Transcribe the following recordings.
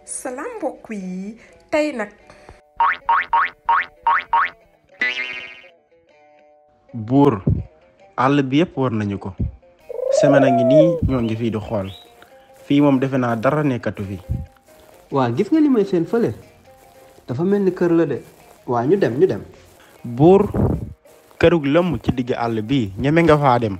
salaam mbokk yi tey nag buur àll bi yëpp war nañu ko semaine a ngi nii ñoo ngi fii di xool fii moom defe naa dara nekkatu fi. waa gis nga li may seen fële dafa mel ni kër la de waa ñu dem buur kërug lëmm ci digg àll bi ñeme nga faa dem.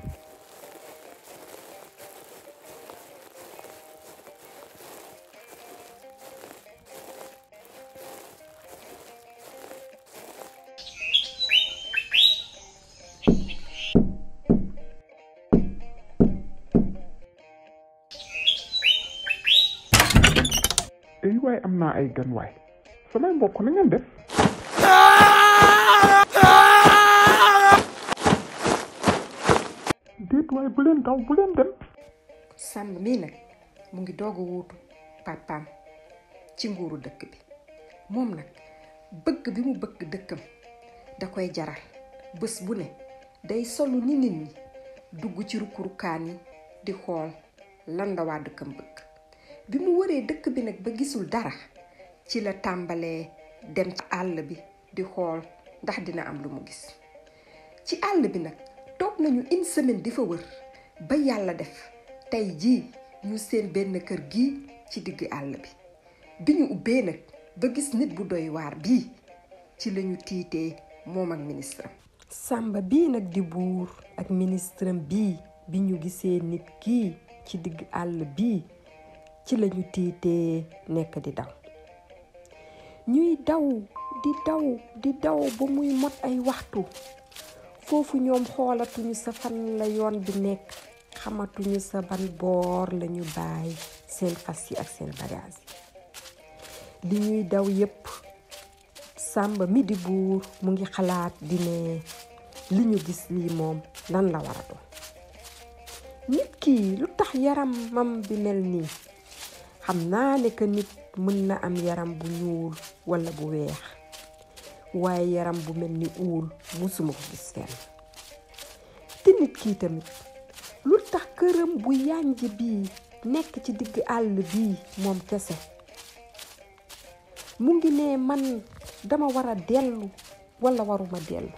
waaye am naa ay gan waay samay mbokk na ngeen def déet waay bu leen daw bu leen dem. Samb mii nag mu ngi doog a wuutu papaam ci nguuru dëkk bi moom nag bëgg bi mu bëgg dëkkam da koy jaral bés bu ne day solu ni nit ñi dugg ci rukkurukaan yi di xool lan la waa dëkkam bëgg. bi mu wëree dëkk bi nag ba gisul dara ci la tàmbalee dem ci àll bi di xool ndax dina am lu mu gis ci àll bi nag toog nañu une semaine di fa wër ba yàlla def tey jii ñu seen benn kër gi ci digg àll bi ñu ubbee nag ba gis nit bu doy waar bii ci lañu tiitee moom ak ministre am. Samba bii nag di buur ak ministre am bii bi ñu gisee nit kii ci digg àll bii ci lañu tiitee nekk di daw ñuy di daw ba muy mot ay waxtu foofu ñoom xoolatuñu sa fan la yoon bi nekk xamatuñu sa ban boor lañu bàyyi seen fas yi ak seen bagage yi li ñuy daw yépp Samba mi di buur mu ngi xalaat di ne li ñu gis lii moom lan la war a doon nit kii lu tax yaramam bi mel nii xam naa ne que nit mën na am yaram bu ñuul walla bu weex waaye yaram bu mel ni uul musuma ko gis fenn te nit kii tamit lu tax këram bu yànj bii nekk ci digg àll bii moom kese mu ngi ne man dama war a dellu walla waruma dellu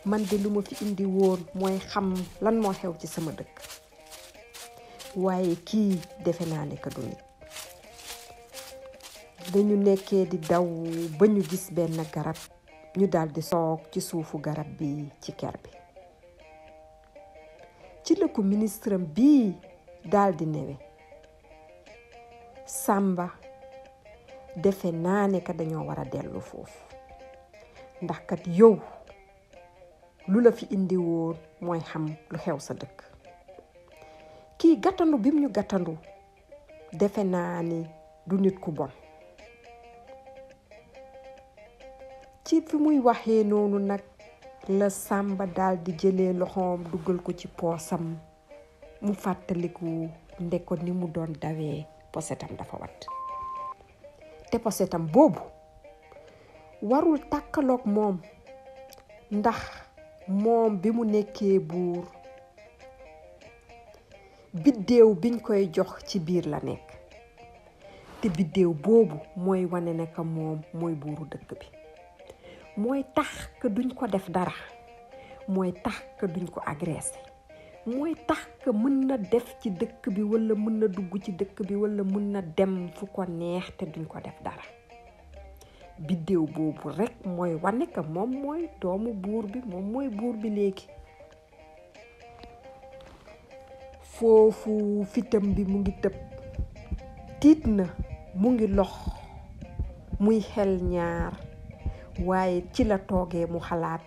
man de lu ma fi indi woon mooy xam lan moo xew ci sama dëkk waaye kii defe naa ne ka du nit dañu nekkee di daw ba ñu gis benn garab ñu daldi soog ci suufu garab bi ci ker bi ci la ko ministre am bii daldi newe Samba defe naa ne ka dañoo war a dellu foofu ndax kat yow lu la fi indi woon mooy xam lu xew sa dëkk kii gàttandu bim ñu gàttandu defe naa ni du nit ku bon ci fi muy waxee noonu nag la Samba daldi jëlee loxoom dugal ko ci poosam mu fàttaliku ndeko ni mu doon dawee posetam dafa wat te posetam boobu warul tàkkaloog moom ndax moom bi mu nekkee buur biddéew biñ koy jox ci biir la nekk te biddéew boobu mooy wane ne que moom mooy buuru dëkk bi mooy tax que duñ ko def dara mooy tax que duñ ko agressé mooy tax que mën na def ci dëkk bi walla mën na dugg ci dëkk bi walla mën na dem fu ko neex te duñ ko def dara biddéew boobu rekk mooy wane que moom mooy doomu buur bi moom mooy buur bi léegi foofu fitam bi mu ngi tëb tiit na mu ngi lox muy xel ñaar waaye ci la toogee mu xalaat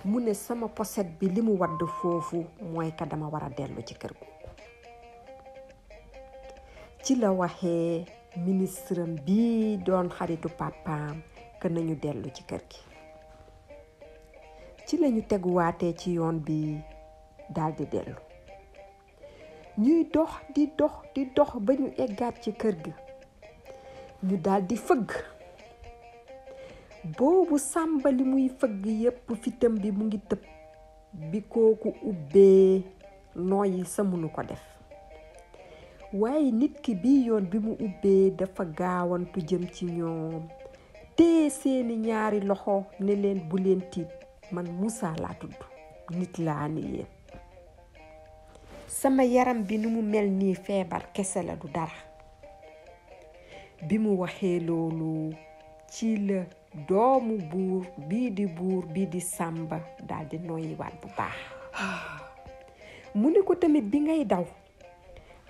mu ne sama poset bi li mu wadd foofu mooy ka dama war a dellu ci kër googu ci la waxee ministre am bii doon xaritu papaam que nañu dellu ci kër gi ci lañu teguwaatee ci yoon bi daldi dellu ñuy dox di dox ba ñu eggaat ci kër gi ñu daldi fëgg boobu Samba li muy fëgg yépp fitam bi mu ngi tëb bi kooku ubbee nooyi sa mënu ko def waaye nit ki bii yoon bi mu ubbee dafa gaawantu jëm ci ñoom téye seeni ñaari loxo ne leen bu leen tiit man Moussa laa tudd nit laa ni yéen sama yaram bi nu mu mel nii feebar kese la du dara bi mu waxee loolu ci la doomu buur bii di Samba daldi noyyiwaat bu baax mu ni ko tamit bi ngay daw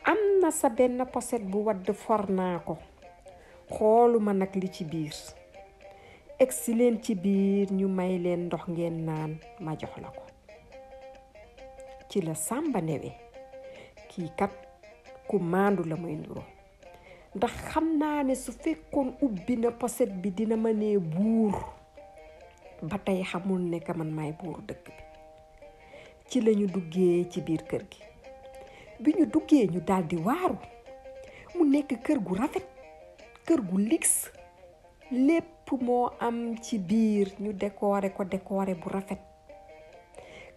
am na sa benn poset bu wadd for naa ko xooluma nag li ci biir egsi leen ci biir ñu may leen ndox ngeen naan ma jox la ko ci la Samba newe kii kat ku maandu la may nduro ndax xam naa ne su fekkoon ubbi na poset bi dina ma nee buur ba tey xamul ne ka man maay buur dëkk bi ci lañu duggee ci biir kër gi bi ñu duggee ñu daldi waaru mu nekk kër gu rafet kër gu luxe lépp moo am ci biir ñu décoré ko décoré bu rafet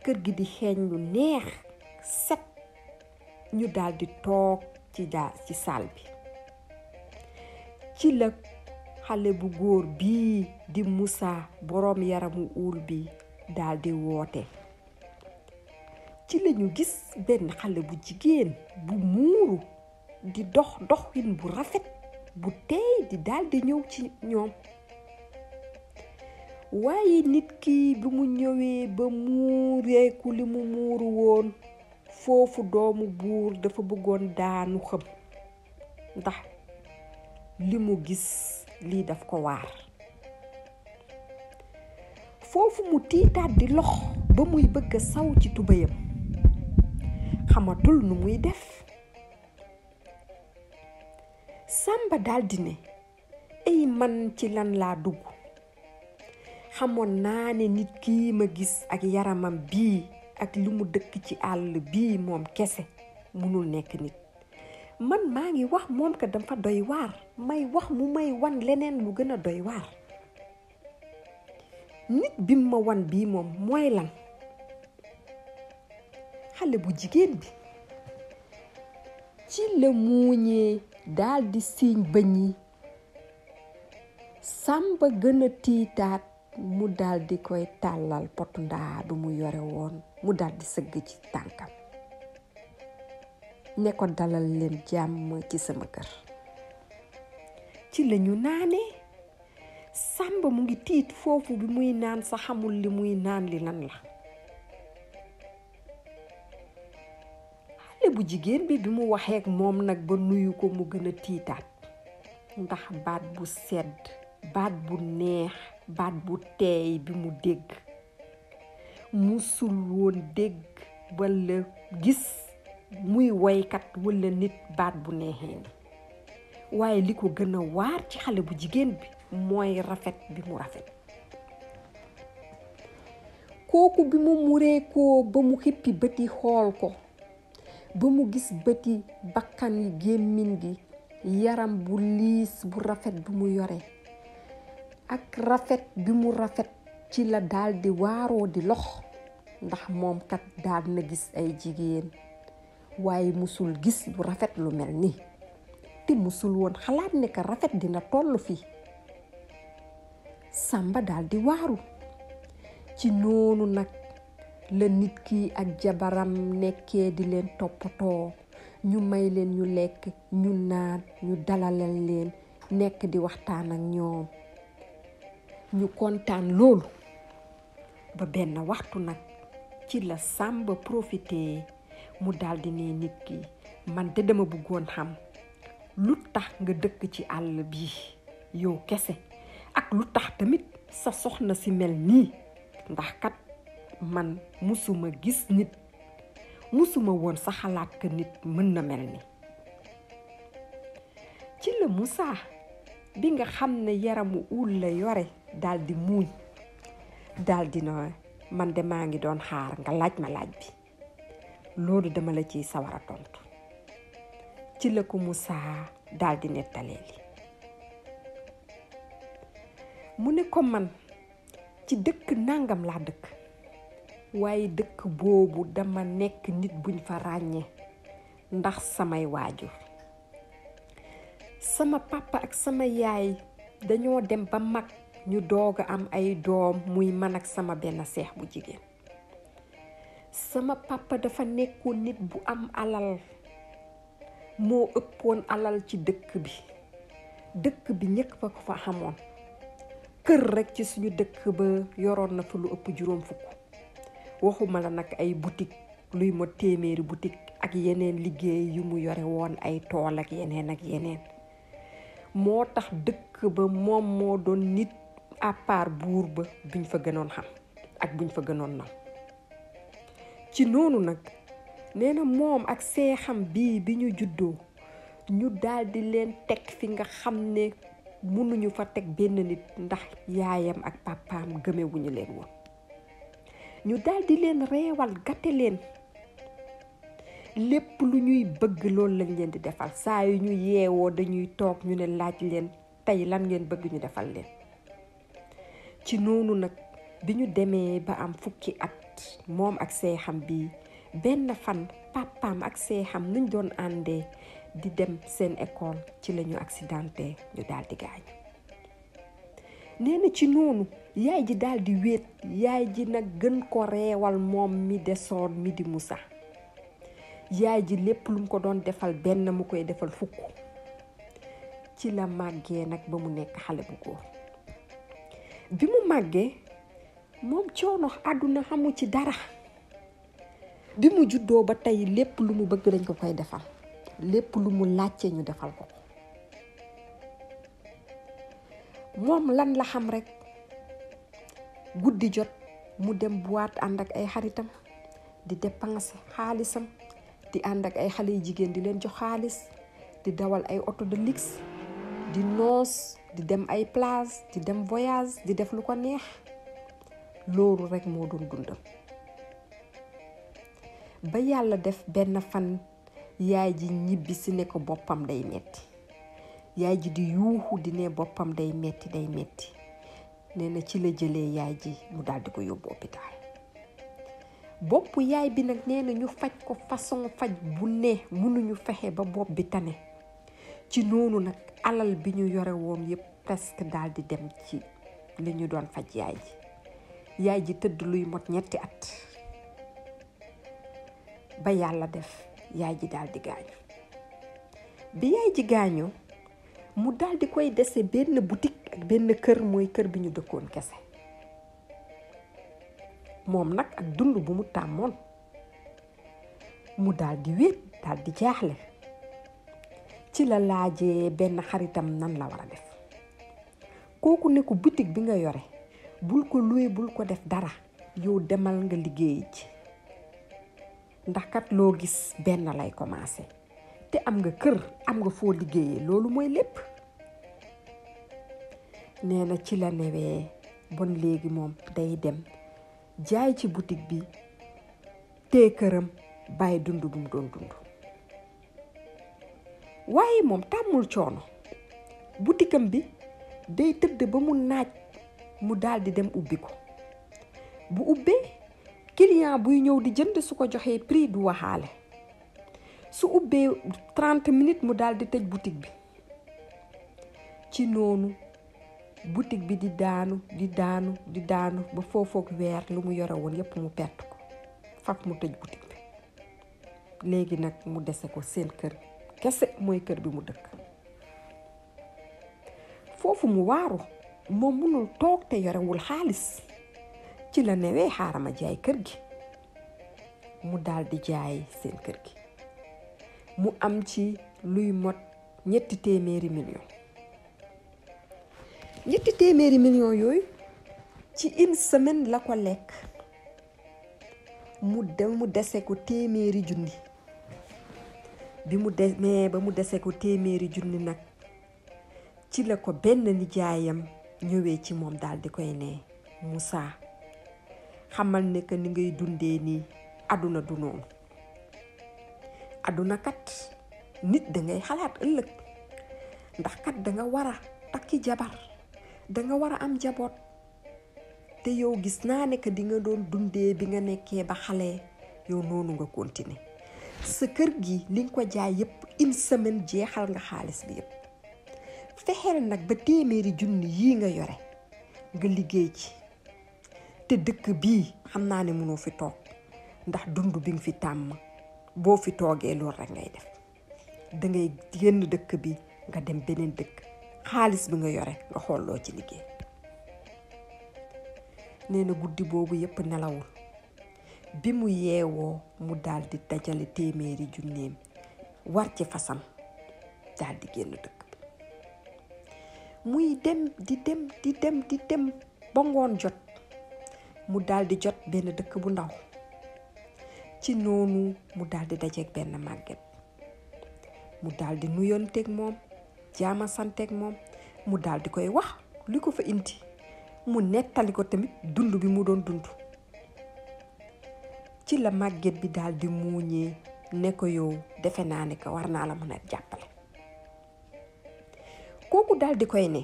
kër gi di xeeñ lu neex set ñu daldi toog ci saal bi ci la xale bu góor bii di Moussa boroom yaramu uul bi daldi woote ci lañu gis benn xale bu jigéen bu muuru di doxin bu rafet bu teey di daldi ñëw ci ñoom waaye nit ki bi mu ñëwee ba muureeku li mu muuru woon foofu doomu buur dafa bëggoon daanu xëm ndax li mu gis lii daf ko waar foofu mu tiitaat di lox ba muy bëgg a saw ci tubéyam xamatul nu muy def Samba daldi ne ay man ci lan laa dugg xamoon naa ne nit kii ma gis ak yaramam bii ak li mu dëkk ci àll bii moom kese munul nekk nit man maa ngi wax moom ka dafa doy waar may wax mu may wan leneen lu gën a doy waar nit bi ma wan bii moom mooy lan xale bu jigéen bi ci la muuñee daldi siiñ bëñ yi Samba gën a tiitaat mu daldi koy tàllal potu ndaa bi mu yore woon mu daldi sëgg ci tànkam ne ko dalal leen jàmm ci sama kër ci lañu naanee Samba mu ngi tiit foofu bi muy naan sa xamul li muy naan li lan la xale bu jigéen bi mu waxee ak moom nag ba nuyu ko mu gën a tiitaat ndax baat bu sedd baat bu neex baat bu teey bi mu dégg musul woon dégg walla gis muy woykat walla nit baat bu neexee ni waaye li ko gën a waar ci xale bu jigéen bi mooy rafet bi mu rafet kooku bi mu muree ko ba mu xippi bëti xool ko ba mu gis bëti bakkan yi gémmiñ gi yaram bu liis bu rafet bi mu yore ak rafet bi mu rafet ci la daldi waaroo di lox ndax moom kat daal na gis ay jigéen waaye musul gis lu rafet lu mel ni te musul woon xalaat ne ka rafet dina toll fii Samba daldi waaru ci noonu nag la nit ki ak jabaram nekkee di leen toppatoo ñu may leen ñu lekk ñu naan ñu dalalal leen nekk di waxtaan ak ñoom ñu kontaan loolu ba benn waxtu nag ci la Samba profité mu daldi ne nit ki man de dama bëggoon xam lu tax nga dëkk ci àll bi yow kese ak lu tax tamit sa soxna si mel nii ndax kat man musuma gis nit musuma woon sa xalaat que nit mën na mel ni ci la Moussa bi nga xam ne yaramu uul la yore daldi muuñ daldi na man de maa ngi doon xaar nga laaj ma laaj bi loolu dama la ciy sawar a tontu ci la ko Moussa daldi nettalee li mu ne ko man ci dëkk nangam laa dëkk waaye dëkk boobu dama nekk nit buñ fa ràññee ndax samay waajur sama papa ak sama yaay dañoo dem ba mag ñu doog a am ay doom muy man ak sama benn seex bu jigéen. sama papa dafa nekkoon nit bu am alal, moo ëppoon alal ci dëkk bi ñëpp ba ko fa xamoon. kër rek ci suñu dëkk ba yoroon na fa lu ëpp juróom fukk, waxuma la nag ay boutique luy ma téeméeri boutique ak yeneen liggéey yu mu yore woon, ay tool ak yeneen. moo tax dëkk ba moom moo doon nit à part buur ba buñ fa gënoon xam ak buñ fa gënoon naw. ci noonu nag nee na moom ak seexam bii bi ñu juddoo ñu daldi leen teg fi nga xam ne mënuñu fa teg benn nit, ndax yaayam ak papaam gëmewuñu leen woon. ñu daldi leen reewal gàtte leen, lépp lu ñuy bëgg loolu lañ leen di defal. saa yu ñu yeewoo dañuy toog ñu ne laaj leen tey lan ngeen bëgg ñu defal leen. ci noonu nag bi ñu demee ba am fukki at moom ak seexam bi, benn fan papaam ak seexam nuñ doon àndee di dem seen école ci lañu accidenté, ñu daldi gaañu. nee na ci noonu yaay ji daldi wéet, yaay ji nag gën ko reewal moom mi desoon mi di Musa. yaay ji lépp lu mu ko doon defal benn mu koy defal fukk. ci la màggee nag ba mu nekk xale bu góor. bi mu màggee moom coono àdduna xamu ci dara. bi mu juddoo ba tey lépp lu mu bëgg dañ ko koy defal, lépp lu mu laajte ñu defal ko. moom lan la xam rek, guddi jot mu dem boîte ànd ak ay xaritam di dépenser xaalisam, di ànd ak ay xale yu jigéen di leen jox xaalis, di dawal ay auto de luxe, di noos, di dem ay plage, di dem voyage, di def lu ko neex. loolu rek moo doon dundam. ba yàlla def benn fan yaay ji ñibbi si ne ko boppam day metti. yaay ji di yuuxu di ne boppam day metti. nee na ci la jëlee yaay ji mu daldi ko yóbbu hôpital. bopp yaay bi nag nee na ñu faj ko façon faj bu ne mënuñu fexe ba bopp bi tane. ci noonu nag alal bi ñu yore woon yépp presque daldi dem ci li ñu doon faj yaay ji. yaay ji tëdd luy mot 3 at. ba yàlla def yaay ji daldi gaañu. bi yaay ji gaañoo mu daldi koy dese benn boutique ak benn kër, mooy kër bi ñu dëkkoon kese. moom nag ak dund bu mu tàmmoon mu daldi wéet, daldi jaaxle. ci la laajee benn xaritam nan la war a def. kooku ne ko boutique bi nga yore bul ko loué, bul ko def dara, yow demal nga liggéey ci, ndax kat loo gis benn lay commencé, te am nga kër, am nga foo liggéeyee, loolu mooy lépp. nee na ci la newee bon léegi moom day dem jaay ci boutique bi, tee këram, bàyyi dund bu mu doon dund. waaye moom tàmmul coono. boutikam bi day tëdd ba mu naaj mu daldi dem ubbi ko. bu ubbee client buy ñëw di jënd su ko joxee prix du waxaale. su ubbee 30 minutes mu daldi tëj boutique bi. ci noonu boutique bi di daanu ba foofook weer lu mu yore woon yépp mu perte ko. faf mu tëj boutique bi. léegi nag mu dese ko seen kër kese, mooy kër bi mu dëkk. foofu mu waaru, moom mënul toog te yorewul xaalis. ci la newee xaaral ma jaay kër gi. mu daldi jaay seen kër gi. mu am ci luy mot 300 millions. 300 millions yooyu ci 1 semaine la ko lekk. mu dese ko 100 junni. bi mu demee ba mu dese ko 100 junni nag ci la ko benn nijaayam ñëwee ci moom daldi koy ne Moussa, xamal ne que ni ngay dundee nii àdduna du noonu. àdduna kat nit dangay xalaat ëllëg, ndax kat danga war a takki jabar, danga war a am jaboot. te yow gis naa ne que di nga doon dundee bi nga nekkee ba xale, yow noonu nga continuer. sa kër gi li nga ko jaay yépp 1 semaine jeexal nga xaalis bi yépp. fexeel nag ba téeméeri junni yii nga yore nga liggéey ci te dëkk bii xam naa ne mënoo fi toog ndax dund bi nga fi tàmm boo fi toogee loolu rek ngay def dangay génn dëkk bi nga dem beneen dëkk xaalis bi nga yore nga xooloo ci liggéey. nee na guddi boobu yépp nelawul bi mu yeewoo mu daldi dajale téeméeri junneem war ci fasam daldi génn dëkk bi muy dem di dem ba ngoon jot mu daldi jot benn dëkk bu ndaw ci noonu mu daldi dajeek benn màgget mu daldi nuyonteeg moom jaama santeeg moom mu daldi koy wax li ko fa indi mu nettali ko tamit dund bi mu doon dund. ci la màgget bi daldi muuñee ne ko yow defe naa ne ko war naa la mën a jàppale. kooku daldi koy ne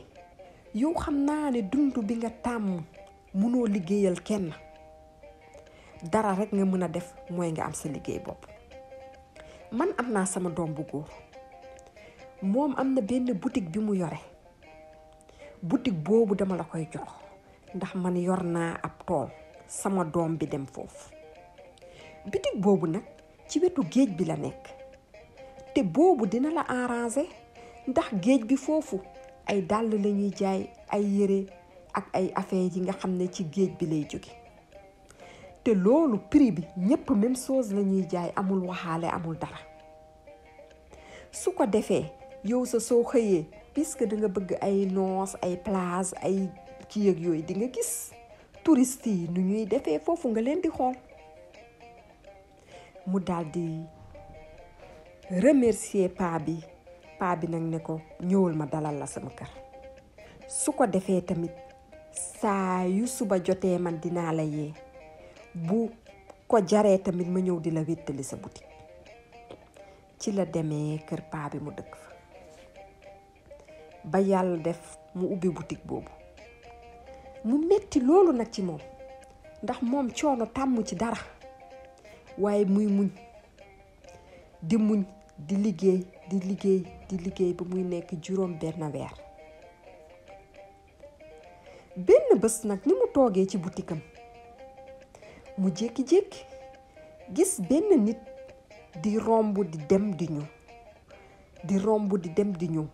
yow xam naa ne dund bi nga tàmm munoo liggéeyal kenn dara rek nga mën a def mooy nga am sa liggéey bopp. man am naa sama doom bu góor moom am na benn boutique bi mu yore boutique boobu dama la koy jox ndax man yor naa ab tool sama doom bi dem foofu. boutique boobu nag ci wetu géej bi la nekk te boobu dina la arranger ndax géej bi foofu ay dàll la ñuy jaay ay yére ak ay affaires yi nga xam ne ci géej bi lay jóge te loolu prix bi ñépp même chose la ñuy jaay amul waxaale amul dara. su ko defee yow soo xëyee puisque da nga bëgg ay noos ay plage ay kii ak yooyu di nga gis touristes yi nu ñuy defee foofu nga leen di xool. mu daldi remercier paa bi nag ne ko ñëwal ma dalal la sama kër su ko defee tamit saa yu suba jotee man dinaa la yee bu ko jaree tamit ma ñëw di la wéttali sa boutique. ci la demee kër paa bi mu dëkk fa ba yàlla def mu ubbi boutique boobu mu metti loolu nag ci moom ndax moom coono tàmm ci dara waaye muy muñ di liggéey ba muy nekk juróom benn weer. benn bés nag ni mu toogee ci butikam mu jékki-jékki gis benn nit di romb di dem di ñëw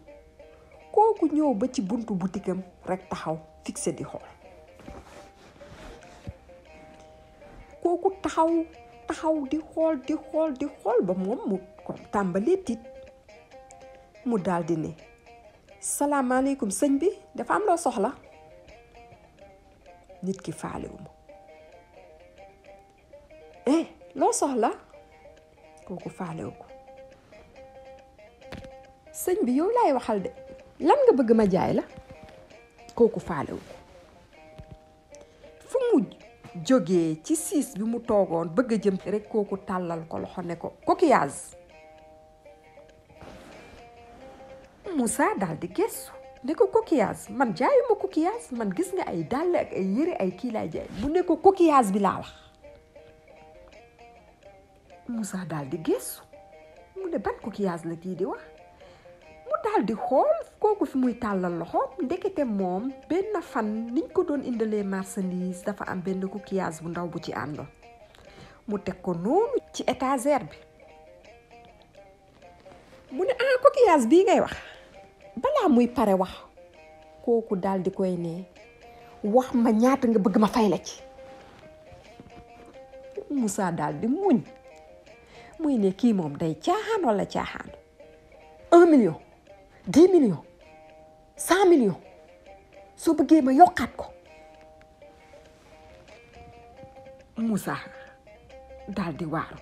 kooku ñëw ba ci buntu butikam rekk taxaw fixé di xool. kooku taxaw di xool ba moom mu ko tàmbalee tiit mu daldi ne salaamaaleykum sëñ bi dafa am loo soxla. nit ki faalewu ma loo soxla kooku faalewu ko. sëñ bi yow laay waxal de lan nga bëgg ma jaay la kooku faalewu ko. fu mu jógee ci siis bi mu toogoon bëgg a jëm rek kooku tàllal ko loxo ne ko coquillage. Moussa daal di gëstu ne ko coquillage man jaayuma coquillage man gis nga ay dàll ak ay yére ay kii laay jaay mu ne ko coquillage bi laa wax. Moussa daal di gëstu mu ne ban coquillage la kii di wax mu daal di xool kooku fi muy tàllal loxo ndekete moom benn fan niñ ko doon indalee marchandise dafa am benn coquillage bu ndaw bu ci àndoon mu teg ko noonu ci étagère bi mu ne coquillage bii ngay wax balaa muy pare wax kooku daal di koy ne wax ma ñaata nga bëgg ma fay la ci. Moussa daal di muñ muy ne kii moom day caaxaan walla caaxaan 1 million 10 millions 100 millions soo bëggee ma yokkaat ko. Moussa daal di waaru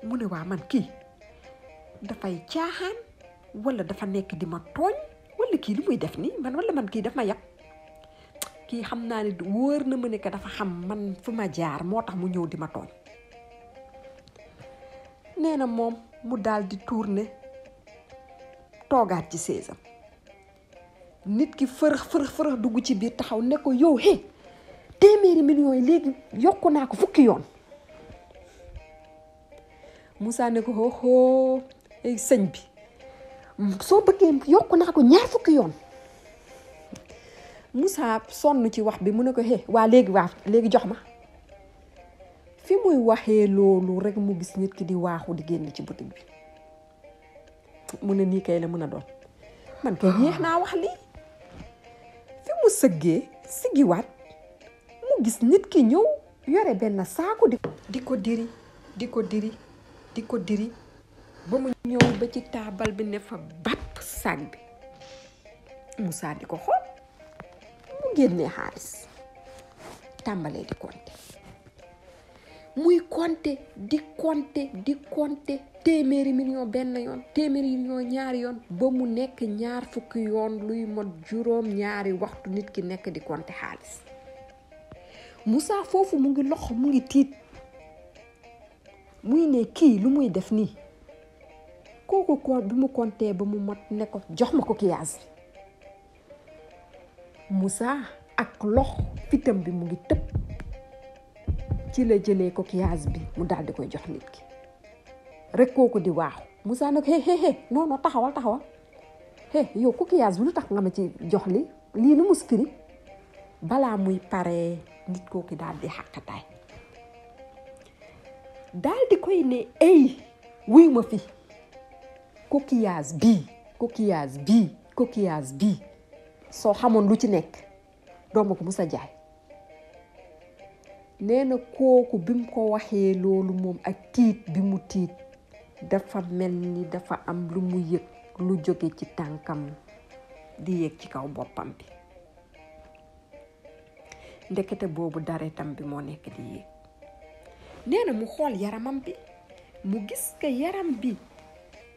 mu ne waa man kii dafay caaxaan walla dafa nekk di ma tooñ walla kii lu muy def nii man kii daf ma yàpp kii xam naa ne wóor na ma ne que dafa xam man fu ma jaar moo tax mu ñëw di ma tooñ. nee na moom mu daal di tourner toogaat ci seesam nit ki fërëx dugg ci biir taxaw ne ko yow téeméeri millions yi léegi yokku naa ko fukki yoon. Moussa ne ko ay sëñ bi soo bëggee yokk naa ko 2 fukki yoon. Moussa sonn ci wax bi mu ne ko waa léegi jox ma. fi muy waxee loolu rek mu gis nit ki di waaxu di génn ci boutique bi mu ne nii kay la mën a doon man kay yéex naa wax lii. fi mu sëggee siggiwaat mu gis nit ki ñëw yore benn saako di ko diri ba mu ñëw ba ci taabal bi ne fa bàpp saag bi. Moussa di ko xool mu génnee xaalis tàmbalee di compter muy compter di compter téeméeri million benn yoon téeméeri million ñaari yoon ba mu nekk 2 fukki yoon luy mot 2 waxtu nit ki nekk di compter xaalis. Moussa foofu mu ngi lox mu ngi tiit muy ne kii lu muy def nii. kooku ko bi mu compter ba mu mot ne ko jox ma coquillage. Moussa ak lox fitam bi mu ngi tëb ci la jëlee coquillage bi mu daal di koy jox nit ki rek kooku di waaxu. Moussa nag non taxawal yow coquillage bi lu tax nga ma ci jox lii nu mus firi. balaa muy paree nit kooku daal di xàqataay daal di koy ne wuyu ma fi coquillage bii soo xamoon lu ci nekk doo ma ko musa jaay. nee na kooku bi mu ko waxee loolu moom ak tiit bi mu tiit dafa mel ni dafa am lu mu yëg lu jóge ci tànkam di yëg ci kaw boppam bi. ndekete boobu daretam bi moo nekk di yéeg. nee na mu xool yaramam bi mu gis que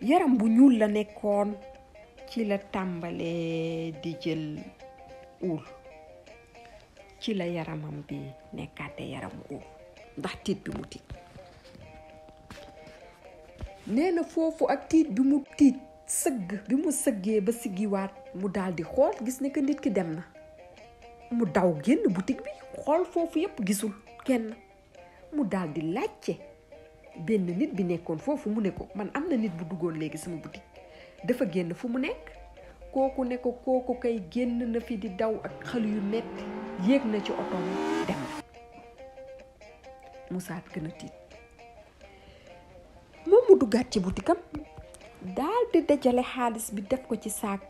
yaram bu ñuul la nekkoon. ci la tàmbalee di jël uul ci la yaramam bi nekkaate yaram uul ndax tiit bi mu tiit. nee na foofu ak tiit bi mu tiit bi mu sëggee ba siggiwaat mu daal di xool gis ne que nit ki dem na. mu daw génn boutique bi xool foofu yépp gisul kenn. mu daal di laajte benn nit bi nekkoon foofu mu ne ko man am na nit bu duggoon léegi sama boutique dafa génn fu mu nekk. kooku ne ko kooku kay génn na fi di daw ak xel yu metti yéeg na ci otoom dem na. Moussa gën a tiit moom mu duggaat ci butikam daal di dajale xaalis bi def ko ci saak.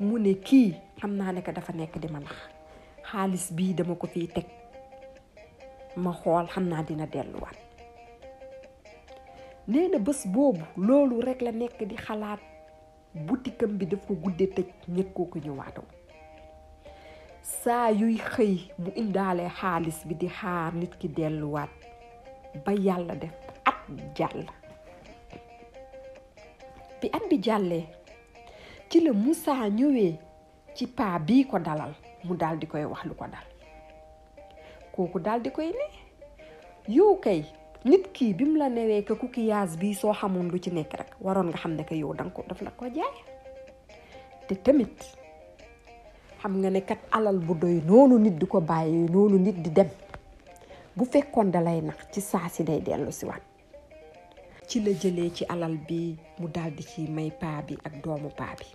mu ne kii xam naa ne que dafa nekk di ma nax xaalis bii dama ko fiy teg ma xool xam naa dina delluwaat. nee na bés boobu loolu rek la nekk di xalaat. butikam bi daf ko guddee tëj nit kooku ñëwaatoo. saa yuy xëy mu indaale xaalis bi di xaar nit ki delluwaat ba yàlla def at jàll. bi at bi jàllee ci la Moussa ñëwee ci paa bii ko dalal mu daal di koy wax lu ko dal. kooku daal di koy ne yow kay nit kii bi mu la newee que coquillage bi soo xamoon lu ci nekk rek waroon nga xam ne que yow danga ko daf la ko jaay. te tamit xam nga ne kat alal bu doy noonu nit di ko bàyyi noonu nit di dem bu fekkoon da lay nax ci saa si day dellu si waat. ci la jëlee ci alal bi mu daldi ci may paa bi ak doomu paa bi.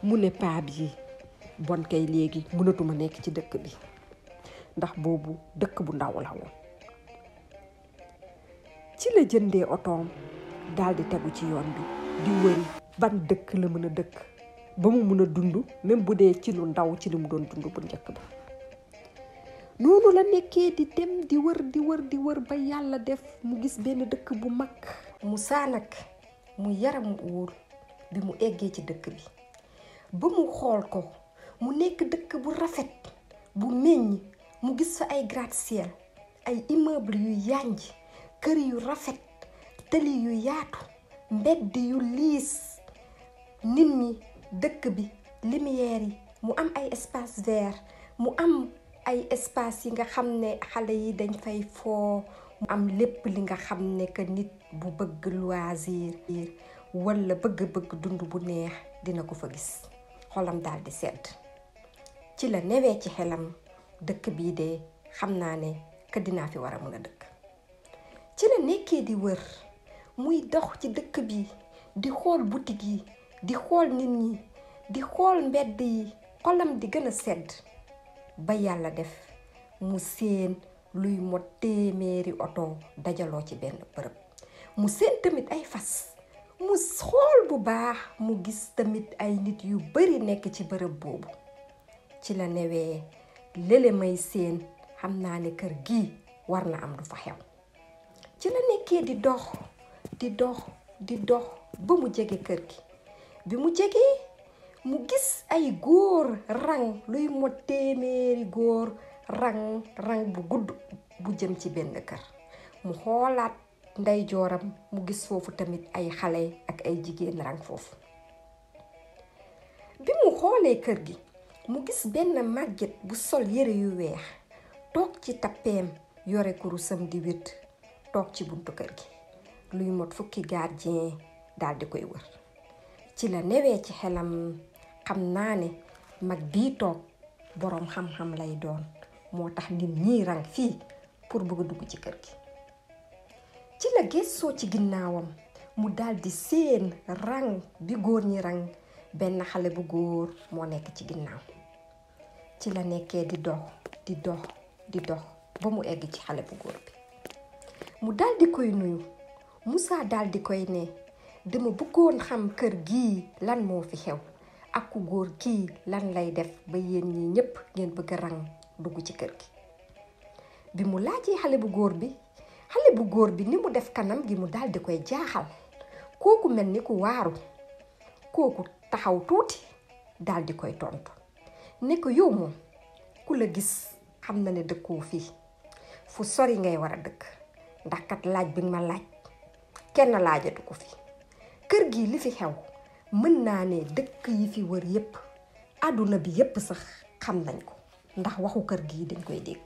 mu ne paa bi bon kay léegi mënatuma nekk ci dëkk bi ndax boobu dëkk bu ndaw la woon. ci la jëndee otoom daldi tegu ci yoon bi di wëri ban dëkk la mën a dëkk ba mu mën a dund même bu dee ci lu ndaw ci li mu doon dund bu njëkk ba. noonu la nekkee di dem di wër ba yàlla def mu gis benn dëkk bu mag. Moussa nag mu yaram wóor bi mu eggee ci dëkk bi ba mu xool ko mu nekk dëkk bu rafet bu meññ mu gis fa ay gratte-ciel ay immeuble yu yànj kër yu rafet tali yu yaatu mbedd yu liis nit ñi dëkk bi lumière yi mu am ay espace vert mu am ay espace yi nga xam ne xale yi dañ fay foo mu am lépp li nga xam ne que nit bu bëgg loisir wala bëgg dund bu neex dina ko fa gis. xolam daal di sedd ci la newee ci xelam dëkk bii de xam naa ne que dinaa fi war a mën a dëkk. ci la nekkee di wër muy dox ci dëkk bi di xool boutique yi di xool nit ñi di xool mbedd yi xolam di gën a sedd ba yàlla def mu seen luy mot téeméeri oto dajaloo ci benn bërëb mu seen tamit ay fas mu xool bu baax mu gis tamit ay nit yu bari nekk ci bërëb boobu ci la newee lële may seen xam naa ne kër gi war na am du fa xew ci la nekkee di dox ba mu jege kër gi bi mu jegee mu gis ay góor rang luy mot téeméeri góor rang bu gudd bu jëm ci benn kër mu xoolaat ndeyjooram mu gis foofu tamit ay xale ak ay jigéen rang foofu bi mu xoolee kër gi mu gis benn màgget bu sol yére yu weex toog ci tappeem yore kurusam di wét toog ci buntu kër gi luy mot fukki gardien daal di koy wër ci la newee ci xelam xam naa ne mag bii toog boroom xam-xam lay doon moo tax nit ñi rang fii pour bëgg a dugg ci kër gi ci la gëstoo ci ginnaawam mu daldi seen rang bi góor ñi rang benn xale bu góor moo nekk ci ginnaaw ci la nekkee di dox ba mu egg ci xale bu góor bi mu daldi koy nuyu Moussa daldi koy ne dama bëggoon xam kër gii lan moo fi xew ak ku góor kii lan lay def ba yéen ñi ñépp ngeen bëgg a rang dugg ci kër gi bi mu laajee xale bu góor bi ni mu def kanam gi mu daldi koy jaaxal kooku mel ni ku waaru kooku taxaw tuuti daldi koy tontu ne ko yow moom ku la gis xam na ne dëkkoo fii fu sori ngay war a dëkk ndax kat laaj bi ma laaj kenn laajatu ko fi kër gi li fi xew mën naa ne dëkk yi fi wër yépp àdduna bi yépp sax xam nañ ko ndax waxu kër gi dañ koy dégg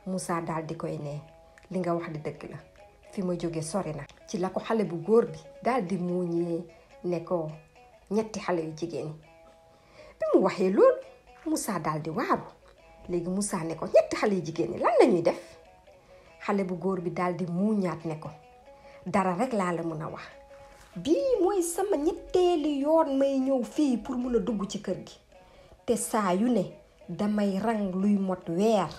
Moussa daldi koy ne li nga wax di dëgg la fi ma jóge sori na ci la ko xale bu góor bi daldi muuñee ne ko ñetti xale yu jigéen yi bi mu waxee loolu Moussa daldi waaru léegi Moussa ne ko ñetti xale yu jigéen yi lan lañuy def xale bu góor bi daldi muuñaat ne ko dara rek laa la mën a wax bii mooy sama ñetteeli yoon may ñëw fii pour mun a dugg ci kër gi te saa yu ne damay rang luy mot weer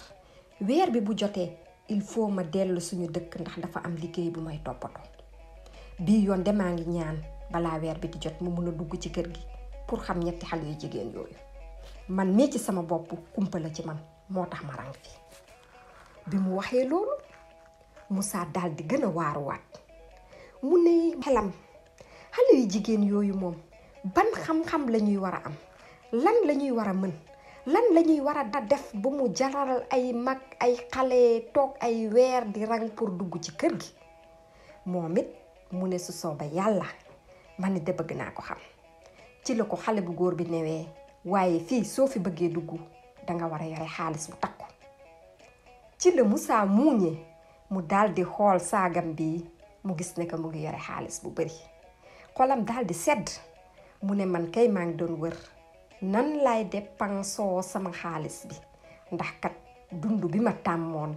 bi bu jotee il faut ma dellu suñu dëkk ndax dafa am liggéey bu may toppatoo bii yoon demaa ngi ñaan balaa weer bi di jot mu mun a dugg ci kër gi pour xam ñetti xale yu jigéen yooyu man mii ci sama bopp kumpa la ci man moo tax ma rang fii bi mu waxee loolu Moussa daldi gën a waaruwaat mu ne xelam xale yu jigéen yooyu moom ban xam-xam lañuy war a am lan lañuy war a mën lan lañuy war a def ba mu jaral ay mag ay xale toog ay weer di rang pour dugg ci kër gi moom it mu ne su sooba yàlla man de bëgg naa ko xam ci la ko xale bu góor bi newee waaye fii soo fi bëggee dugg danga war a yore xaalis bu takku ci la Moussa muuñee mu daldi xool saagam bi mu gis ne que mu ngi yore xaalis bu bari xolam daldi sedd mu ne man kay maa ngi doon wër nan lay dépensoo sama xaalis bi ndax kat dund bi ma tàmmoon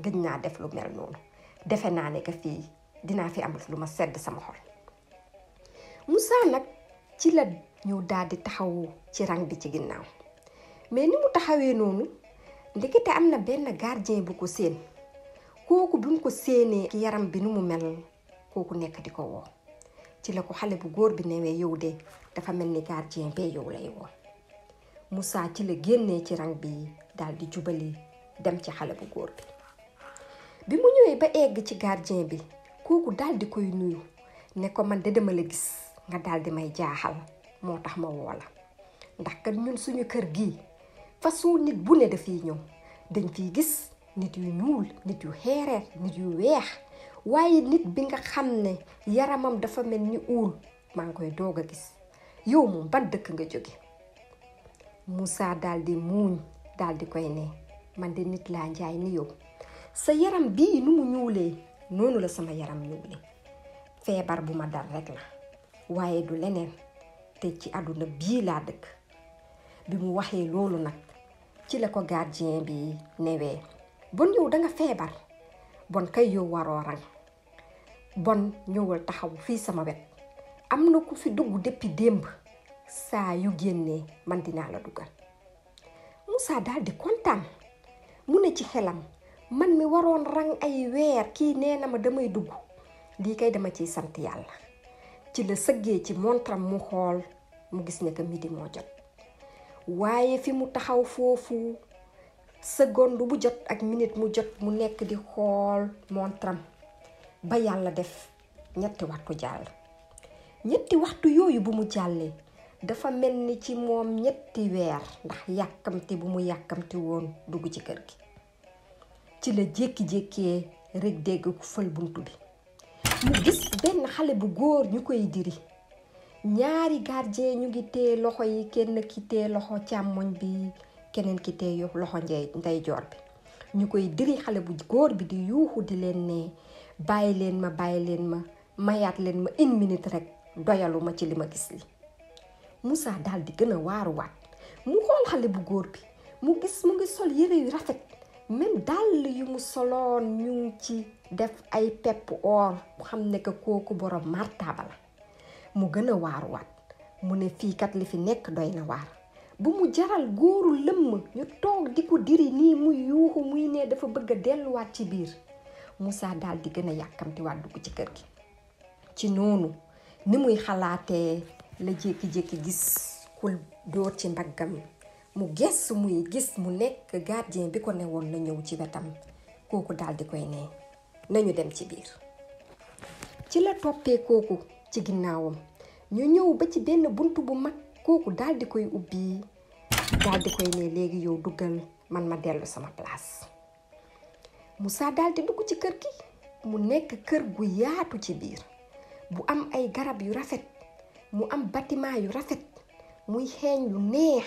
gëj naa def lu mel noonu defe naa ne que fii dinaa fi am lu ma sedd sama xol Moussa nag ci la ñëw daldi taxawu ci rang bi ci ginnaaw mais ni mu taxawee noonu ndekete am na benn gardien bu ko séen kooku bi mu ko séenee yaram bi nu mu mel kooku nekk di ko woo ci la ko xale bu góor bi newee yow de dafa mel ni gardien bee yow lay woo Moussa ci la génnee ci rang bi daldi jubali dem ci xale bu góor bi mu ñëwee ba egg ci gardien bi kooku daldi koy nuyu ne ko man de dama la gis nga daldi may jaaxal moo tax ma woo la ndax kat ñun suñu kër gi façon nit bu ne dafiy ñëw dañ fiy gis nit yu ñuul nit yu xeereer nit yu weex waaye nit bi nga xam ne yaramam dafa mel ni uul maa ngi koy doog a gis yow moom ban dëkk nga jóge Moussa daldi muuñ daldi koy ne man de nit laa njaay ni yow sa yaram bii nu mu ñuulee noonu la sama yaram ñuulee feebar bu ma dal rek la waaye du leneen te ci àdduna bii laa dëkk bi mu waxee loolu nag ci la ko gardien bi newee bon yow danga feebar bon kay yow waroo rang bon ñëwal taxaw fii sama wet am na ku fi dugg depuis démb saa yu génnee man dinaa la dugal. Moussa daal di kontaan mu ne ci xelam man mi waroon rang ay weer kii nee na ma damay dugg lii kay dama ciy sant yàlla. ci la sëggee ci montram mu xool mu gis ne que midi moo jot waaye fi mu taxaw foofu seconde bu jot ak minute mu jot mu nekk di xool montram ba yàlla def 3 waxtu jàll. 3 waxtu yooyu bu mu jàllee dafa mel ni ci moom 3 weer ndax yàkkamti bu mu yàkkamti woon dugg ci kër gi. ci la jékki-jékkee rek dégg ku fël buntu bi mu gis benn xale bu góor ñu koy diri. ñaari gardien ñu ngi téye loxo yi, kenn ki téye loxo càmmoñ bi keneen ki téye loxo ndeyjoor bi. ñu koy diri xale bu góor bi di yuuxu di leen ne bàyyi leen ma mayaat leen ma 1 minute rek doyalu ma ci li ma gis li. Moussa daal di gën a waaruwaat mu xool xale bu góor bi mu gis mu ngi sol yére yu rafet même dàll yu mu soloon ñu ngi ci def ay pepp or mu xam ne que kooku borom martaba la. mu gën a waaruwaat mu ne fii kat li fi nekk doy na waar bu mu jaral góoru lëmm ñu toog di ko diri nii muy yuuxu muy ne dafa bëgg a delluwaat ci biir. Moussa daal di gën a yàkkamtiwaat dugg ci kër gi. ci noonu ni muy xalaatee la jékki-jékki gis ku dóor ci mbaggam mu gestu muy gis mu nekk gardien bi ko newoon na ñëw ci wetam. kooku daal di koy ne nañu dem ci biir. ci la toppee kooku ci ginnaawam ñu ñëw ba ci benn buntu bu mag. kooku daal di koy ubbi daal di koy ne léegi yow duggal man ma dellu sama place. Moussa daal di dugg ci kër gi mu nekk kër gu yaatu ci biir bu am ay garab yu rafet mu am bâtiment yu rafet muy xeeñ lu neex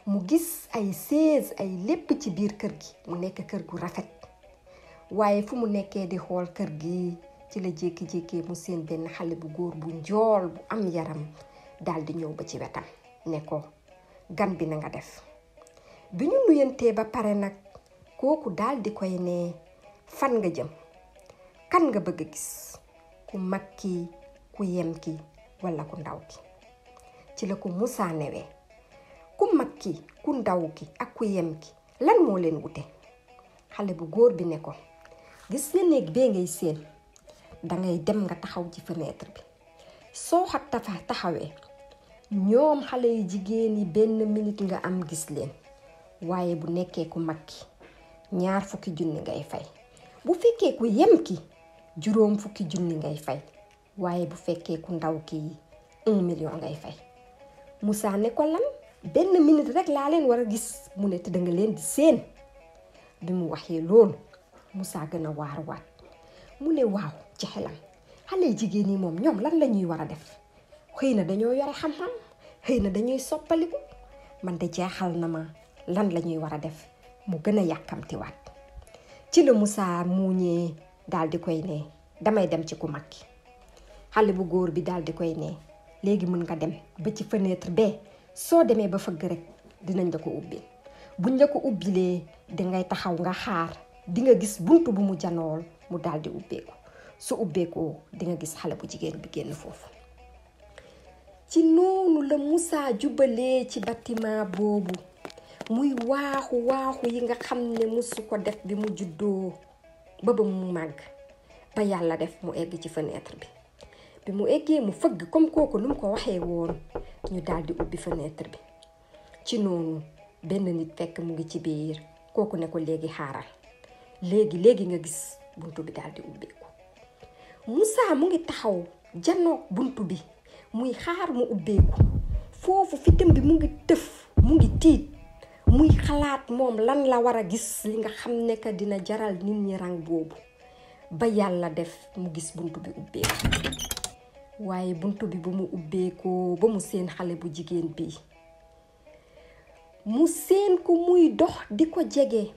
mu gis ay chaise ay lépp ci biir kër gi mu nekk kër gu rafet. waaye fu mu nekkee di xool kër gi ci la jékki-jékkee mu seen benn xale bu góor bu njool bu am yaram daal di ñëw ba ci wetam ne ko gan bi na nga def. bi ñu nuyantee ba pare nag kooku daal di koy ne fan nga jëm, kan nga bëgg a gis, ku mag ki, ku yem ki walla ku ndaw ki. ci la ko Moussa newee ku mag ki, ku ndaw ki ak ku yem ki lan moo leen wute. xale bu góor bi ne ko gis nga néeg bee ngay seen dangay dem nga taxaw ci fenêtre bi. soo xat taxawee ñoom xale yu jigéen yi 1 minute nga am gis leen. waaye bu nekkee ku mag ki 20 junni ngay fay. bu fekkee ku yem ki 50 junni ngay fay. waaye bu fekkee ku ndaw ki 1 million ngay fay. Moussa ne ko lan 1 minute rek laa leen war a gis mu ne te danga leen di seen. bi mu waxee loolu Moussa gën a waaruwaat mu ne waaw ci xelam xale jigéen yi moom ñoom lan la ñuy war a def. xëy na dañoo yore xam-xam, xëy na dañuy soppaliku. man de jaaxal na ma lan la ñuy war a def. mu gën a yàkkamtiwaat. ci la Moussa muuñee daal di koy ne damay dem ci ku mag ki. xale bu góor bi daal di koy ne léegi mën nga dem ba ci fenêtre bee. soo demee ba fëgg rek dinañ la ko ubbil. buñ la ko ubbilee dangay taxaw nga xaar di nga gis buntu bu mu janool mu daal di ubbeeku. su ubbeekoo di nga gis xale bu jigéen bi génn foofu. ci noonu la Moussa jubalee ci bâtiment boobu muy waaxu yi nga xam ne musu ko def bi mu juddoo ba mu màgg ba yàlla def mu egg ci fenêtre bi. bi mu eggee mu fëgg comme kooku nu mu ko waxee woon ñu daal di ubbi fenêtre bi. ci noonu benn nit fekk mu ngi ci biir kooku ne ko léegi xaaral léegi nga gis buntu bi daal di ubbeeku. Moussa mu ngi taxaw janoog buntu bi muy xaar mu ubbeeku. foofu fitam bi mu ngi tëf mu ngi tiit muy xalaat moom lan la war a gis li nga xam ne que dina jaral nit ñi rang boobu. ba yàlla def mu gis buntu bi ubbeeku. waaye buntu bi bu mu ubbeekoo ba mu seen xale bu jigéen bi mu seen ko muy dox di ko jege.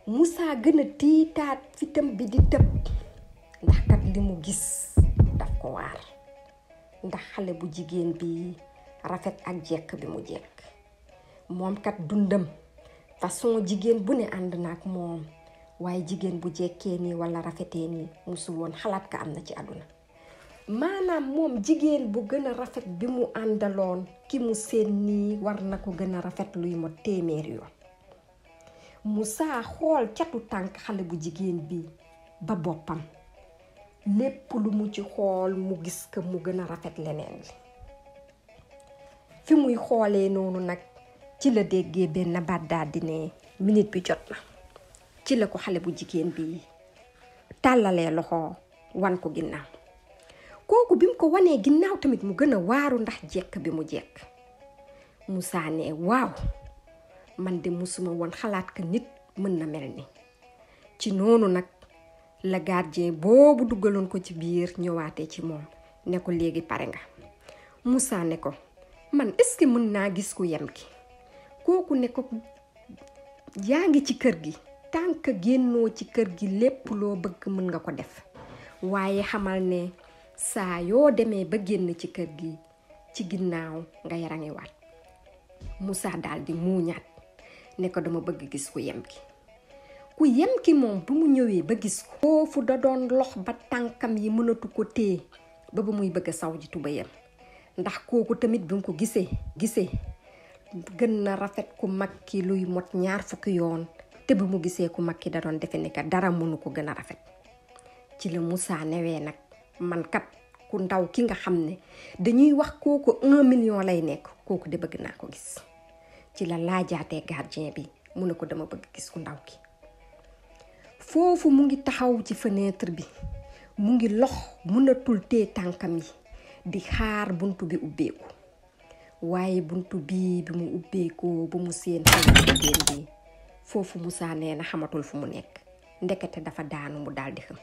Moussa gën a tiitaat fitam bi di tëb ndax kat li mu gis daf ko waar. ndax xale bu jigéen bi rafet ak jekk bi mu jekk. moom kat dundam façon jigéen bu ne ànd na ak moom waaye jigéen bu jekkee nii walla rafetee nii musul woon xalaat ka am na ci àdduna. maanaam moom jigéen bu gën a rafet bi mu àndaloon ki mu seen nii war na ko gën a rafet luy mot téeméer yoon. Moussa xool catu tànk xale bu jigéen bi ba boppam lépp lu mu ci xool mu gis ko mu gën a rafet leneen li. fi muy xoolee noonu nag ci la déggee benn baat daal di ne minute bi jot na. ci la ko xale bu jigéen bi tàllalee loxo wan ko ginnaaw. kooku bi mu ko wanee ginnaaw tamit mu gën a waaru ndax jekk bi mu jekk. Moussa ne waaw man de musuma woon xalaat que nit mën na mel ni. ci noonu nag la gardien boobu duggaloon ko ci biir ñëwaatee ci moom ne ko léegi pare nga. Moussa ne ko man est-ce que mën naa gis ku yem ki. kooku ne ko yaa ngi ci kër gi tant que génnoo ci kër gi lépp loo bëgg mën nga ko def waaye xamal ne saa yoo demee ba génn ci kër gi ci ginnaaw nga yarangiwaat. Moussa daal di muuñaat ne ko dama bëgg gis ku yem ki. ku yem ki moom bu mu ñëwee ba gis ko foofu da doon lox ba tànkam yi mënatu ko téye ba muy bëgg a saw ji tubayam ndax kooku tamit bi mu ko gisee gën na rafet ku mag ki luy mot 2 fukki yoon te bu mu gisee ku mag ki da doon defe ne ka dara mënu ko gën a rafet. ci la Moussa newee nag man kat ku ndaw ki nga xam ne dañuy wax kooku 1 million lay nekk kooku de bëgg naa ko gis. ci la laajaatee gardien bi mu ne ko dama bëgg gis ku ndaw ki. foofu mu ngi taxaw ci fenêtre bi mu ngi lox mënatul tee tànkam yi di xaar buntu bi ubbeeku waaye buntu bi mu ubbeekoo ba mu seen xale bu jigéen bi foofu Moussa nee na xamatul fu mu nekk ndekete dafa daanu mu daal di xam.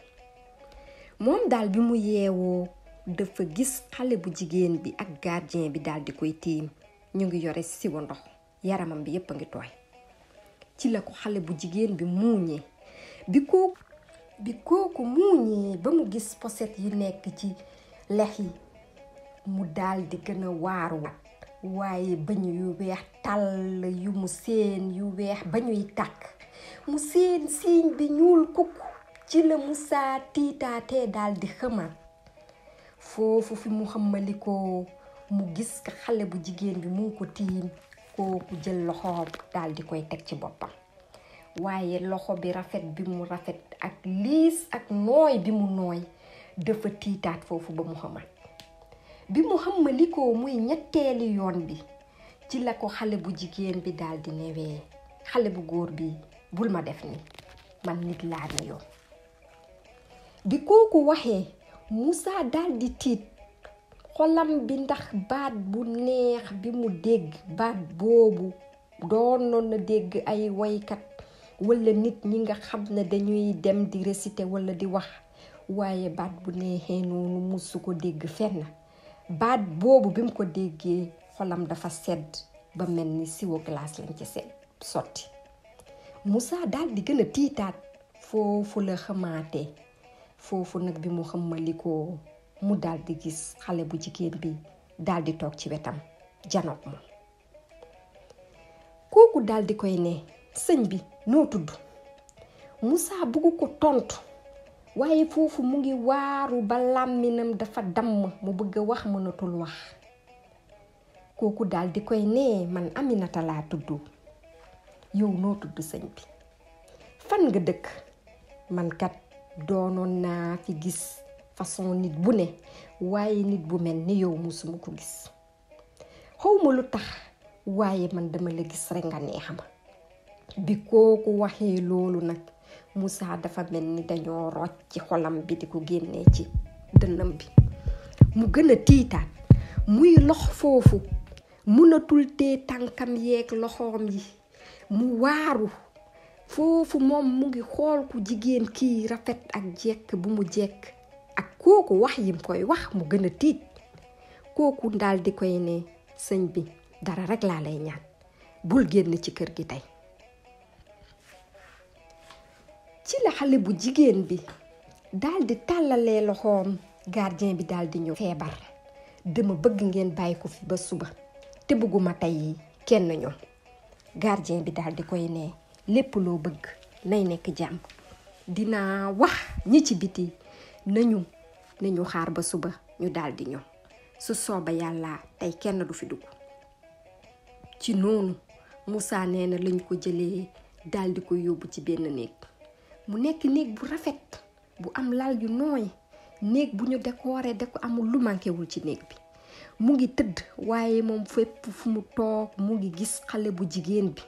moom daal bi mu yeewoo dafa gis xale bu jigéen bi ak gardien bi daal di koy tiim ñu ngi yore siwo ndox yaramam bi yépp a ngi tooy. ci la ko xale bu jigéen bi muuñee bi kooku muuñee ba mu gis poset yi nekk ci lex yi mu daal di gën a waaruwaat waaye bañ yu weex tàll yu mu seen yu weex ba ñuy tàkk mu seen siiñ bi ñuul kukk. ci la Moussa tiitaatee daal di xamaat foofu fi mu xamalikoo mu gis ka xale bu jigéen bi mu ko tiim kooku jël loxoom daal di koy teg ci boppam waaye loxo bi rafet bi mu rafet ak liis ak nooy bi mu nooy dafa tiitaat foofu ba mu xamaat. bi mu xamalikoo muy ñetteeli yoon bi ci la ko xale bu jigéen bi daal di newee xale bu góor bi bul ma def ni man nit laa ne yow. bi kooku waxee Moussa daal di tiit xolam bi ndax baat bu neex bi mu dégg baat boobu doonoon na dégg ay waykat wala nit ñi nga xam ne dañuy dem di réciter wala di wax waaye baat bu neexee noonu musu ko dégg fenn. baat boobu bi mu ko déggee xolam dafa sedd ba mel ni siwo glace lañ ci sotti. Moussa daal di gën a tiitaat foofu la xamaatee foofu nag bi mu xamalikoo mu daal di gis xale bu jigéen bi daal di toog ci wetam janoog moom. kooku daal di koy ne sëñ bi noo tudd. Moussa bugg ko tontu waaye foofu mu ngi waaru ba làmminam dafa damm mu bëgg a wax mënatul wax. kooku daal di koy ne man Aminata laa tudd. yow noo tudd sëñ bi. fan nga dëkk. man kat doonoon naa fi gis façon nit bu ne waaye nit bu mel ni yow musuma ko gis. xawma lu tax waaye man dama la gis rek nga neexama. bi kooku waxee loolu nag Moussa dafa mel ni dañoo rocc ci xolam bi di ko génnee ci dënnam bi mu gën a tiitaat muy lox foofu mënatul tee tànkam yeeg loxoom yi mu waaru foofu moom mu ngi xool ku jigéen kii rafet ak jekk bu mu jekk ak kooku wax yim koy wax mu gën a tiit. kooku daal di koy ne sëñ bi dara rek laa lay ñaan bul génn ci kër gi tey. ci la xale bu jigéen bi daal di tàllalee loxoom gardien bi daal di ñëw. feebar dama bëgg ngeen bàyyi ko fi ba suba te bëgguma tey kenn ñëw. gardien bi daal di koy ne lépp loo bëgg nay nekk jàmm dinaa wax ñi ci biti nañu xaar ba suba ñu daldi ñëw su sooba yàlla tey kenn du fi dugg. ci noonu Moussa nee na lañ ko jëlee daldi ko yóbbu ci benn néeg mu nekk néeg bu rafet bu am lal yu nooy, néeg bu ñu décoré da ko amul lu manquéwul ci néeg bi. mu ngi tëdd waaye moom fépp fu mu toog mu ngi gis xale bu jigéen bi,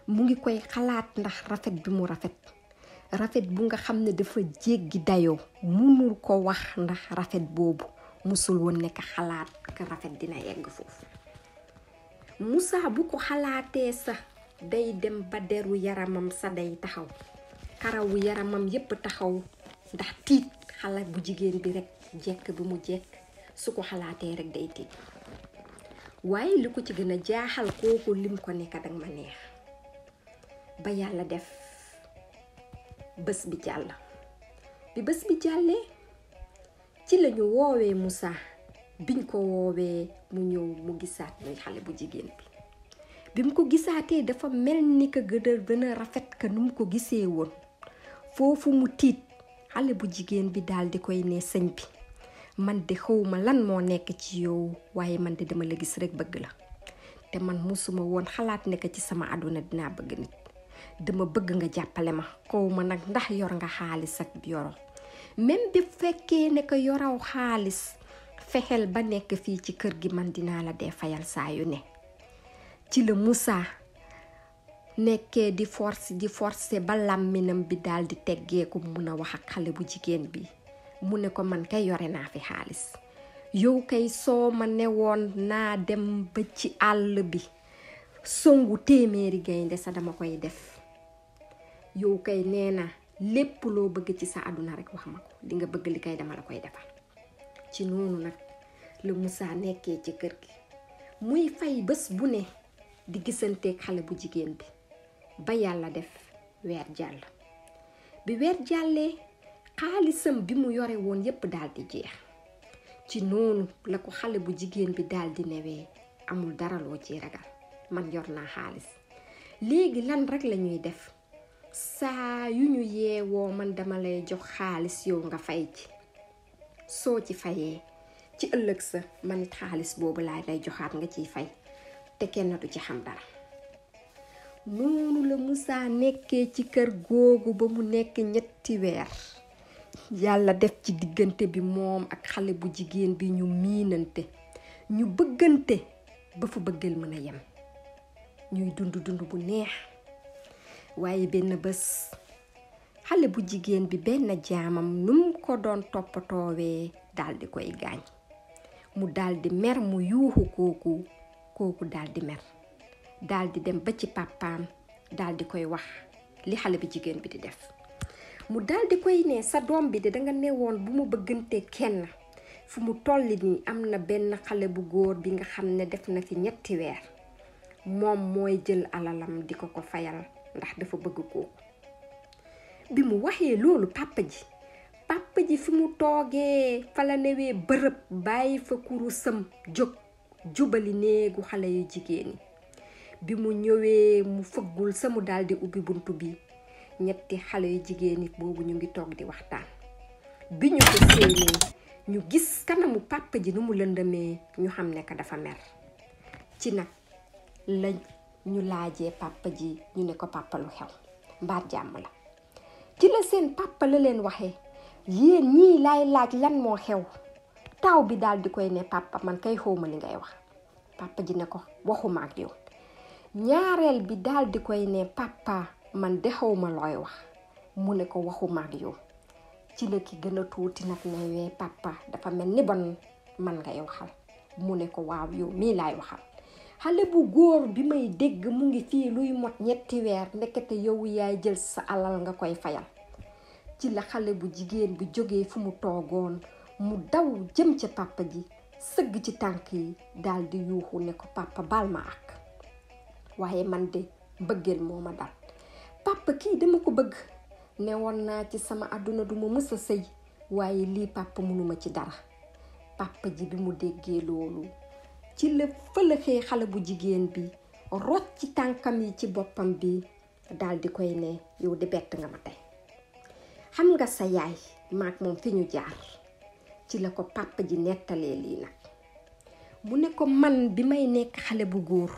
mu ngi koy xalaat ndax rafet bi mu rafet bu nga xam ne dafa jéggi dayoo, munul ko wax ndax rafet boobu musul woon nekk xalaat ka rafet dina yegg foofu. Moussa bu ko xalaatee sax day dem ba deru yaramam sa day taxaw, karawu yaramam yépp taxaw ndax tiit xale bu jigéen bi rek jekk bi mu jekk su ko xalaatee rek day tiit. waaye li ko ci gën a jaaxal kooku lim ko nekk danga ma neex ba yàlla def bés bi jàll. bi bés bi jàllee ci lañu woowee Moussa, biñ ko woowee mu ñëw mu gisaat muy xale bu jigéen bi mu ko gisaatee dafa mel ni ko gën a rafet ka nu mu ko gisee woon. foofu mu tiit xale bu jigéen bi daal di koy ne sëñ bi man de xawma lan moo nekk ci yow waaye man de dama la gis rek bëgg la te man musuma woon xalaat nekk ci sama àdduna dinaa bëgg nit, dama bëgg nga jàppale ma. xawma nag ndax yor nga xaalis ak yoro, même bi fekkee ne ko yoraw xaalis fexeel ba nekk fii ci kër gi man dinaa la dee fayal saa yu ne. ci la Moussa nekkee di forcer ba làmminam bi daal di teggeeku mun a wax ak xale bu jigéen bi. mu ne ko man kay yore naa fi xaalis, yow kay soo ma newoon naa dem ba ci àll bi songu téeméeri gaynde sa dama koy def. yow kay nee na lépp loo bëgg ci sa àdduna rek wax ma ko, li nga bëgg li kay dama la koy defal. ci noonu nag la Moussa nekkee ci kër gi muy fay bés bu ne di gisanteeg xale bu jigéen bi ba yàlla def weer jàll. bi weer jàllee xaalisam bi mu yore woon yépp daal di jeex. ci noonu la ko xale bu jigéen bi daal di newee amul dara loo ci ragal, man yor naa xaalis léegi lan rek la ñuy def, saa yu ñu yeewoo man dama lay jox xaalis yow nga fay ci, soo ci fayee ci ëllëg sa man it xaalis boobu laa lay joxaat nga ciy fay te kenn du ci xam dara. noonu la Moussa nekkee ci kër googu ba mu nekk 3 weer. yàlla def ci diggante bi moom ak xale bu jigéen bi ñu miinante, ñu bëggante ba fu bëggal mën a yem, ñuy dund bu neex. waaye benn bés xale bu jigéen bi benn jaamam num ko doon toppatoowee daal di koy gaañ. mu daal di mer, mu yuuxu kooku daal di mer, daal di dem ba ci papaam daal di koy wax li xale bu jigéen bi di def. mu daal di koy ne sa doom bi de danga newoon bu mu bëggante kenn, fu mu tolli nii am na benn xale bu góor bi nga xam ne def na fi 3 weer, moom mooy jël alalam di ko fayal ndax dafa bëgg kooku. bi mu waxee loolu papa ji fi mu toogee fa la newee bërëb bàyyi fa kurusam jóg jubali néegu xale yu jigéen yi. bi mu ñëwee mu fëggul sa mu daal di ubbi buntu bi, 3 xale yu jigéen yi boobu ñu ngi toog di waxtaan. bi ñu ko séenee ñu gis kanamu papa ji nu mu lëndamee ñu xam ne ka dafa mer. ci nag la ñu laajee papa ji, ñu ne ko papa lu xew mbaa jàmm la. ci la seen papa la leen waxee yéen ñii laay laaj lan moo xew. taaw bi daal di koy ne papa man kay xawma li ngay wax. papa ji ne ko waxuma ak yow. ñaareel bi daal di koy ne papa man de xawma looy wax. mu ne ko waxuma ak yow. ci la ki gën a tuuti nag newee papa dafa mel ni bon man ngay waxal. mu ne ko waaw yow mii laay waxal. xale bu góor bi may dégg mu ngi fii luy mot 3 weer ndekete yow yaay jël sa alal nga koy fayal. ci la xale bu jigéen bi jógee fu mu toogoon mu daw jëm ca papa ji, sëgg ci tànk yi daal di yuuxu ne ko papa baal ma ak, waaye man de bëggeel moo ma dal. papa kii dama ko bëgg, ne woon naa ci sama àdduna du ma mës a sëy, waaye lii papa mënuma ci dara. papa ji bi mu déggee loolu ci la fëlëxee xale bu jigéen bi, rocc ci tànkam yi ci boppam bi daal di koy ne yow di bett nga ma tey. xam nga sa yaay maak moom fi ñu jaar, ci la ko papa ji nettalee lii nag mu ne ko man bi may nekk xale bu góor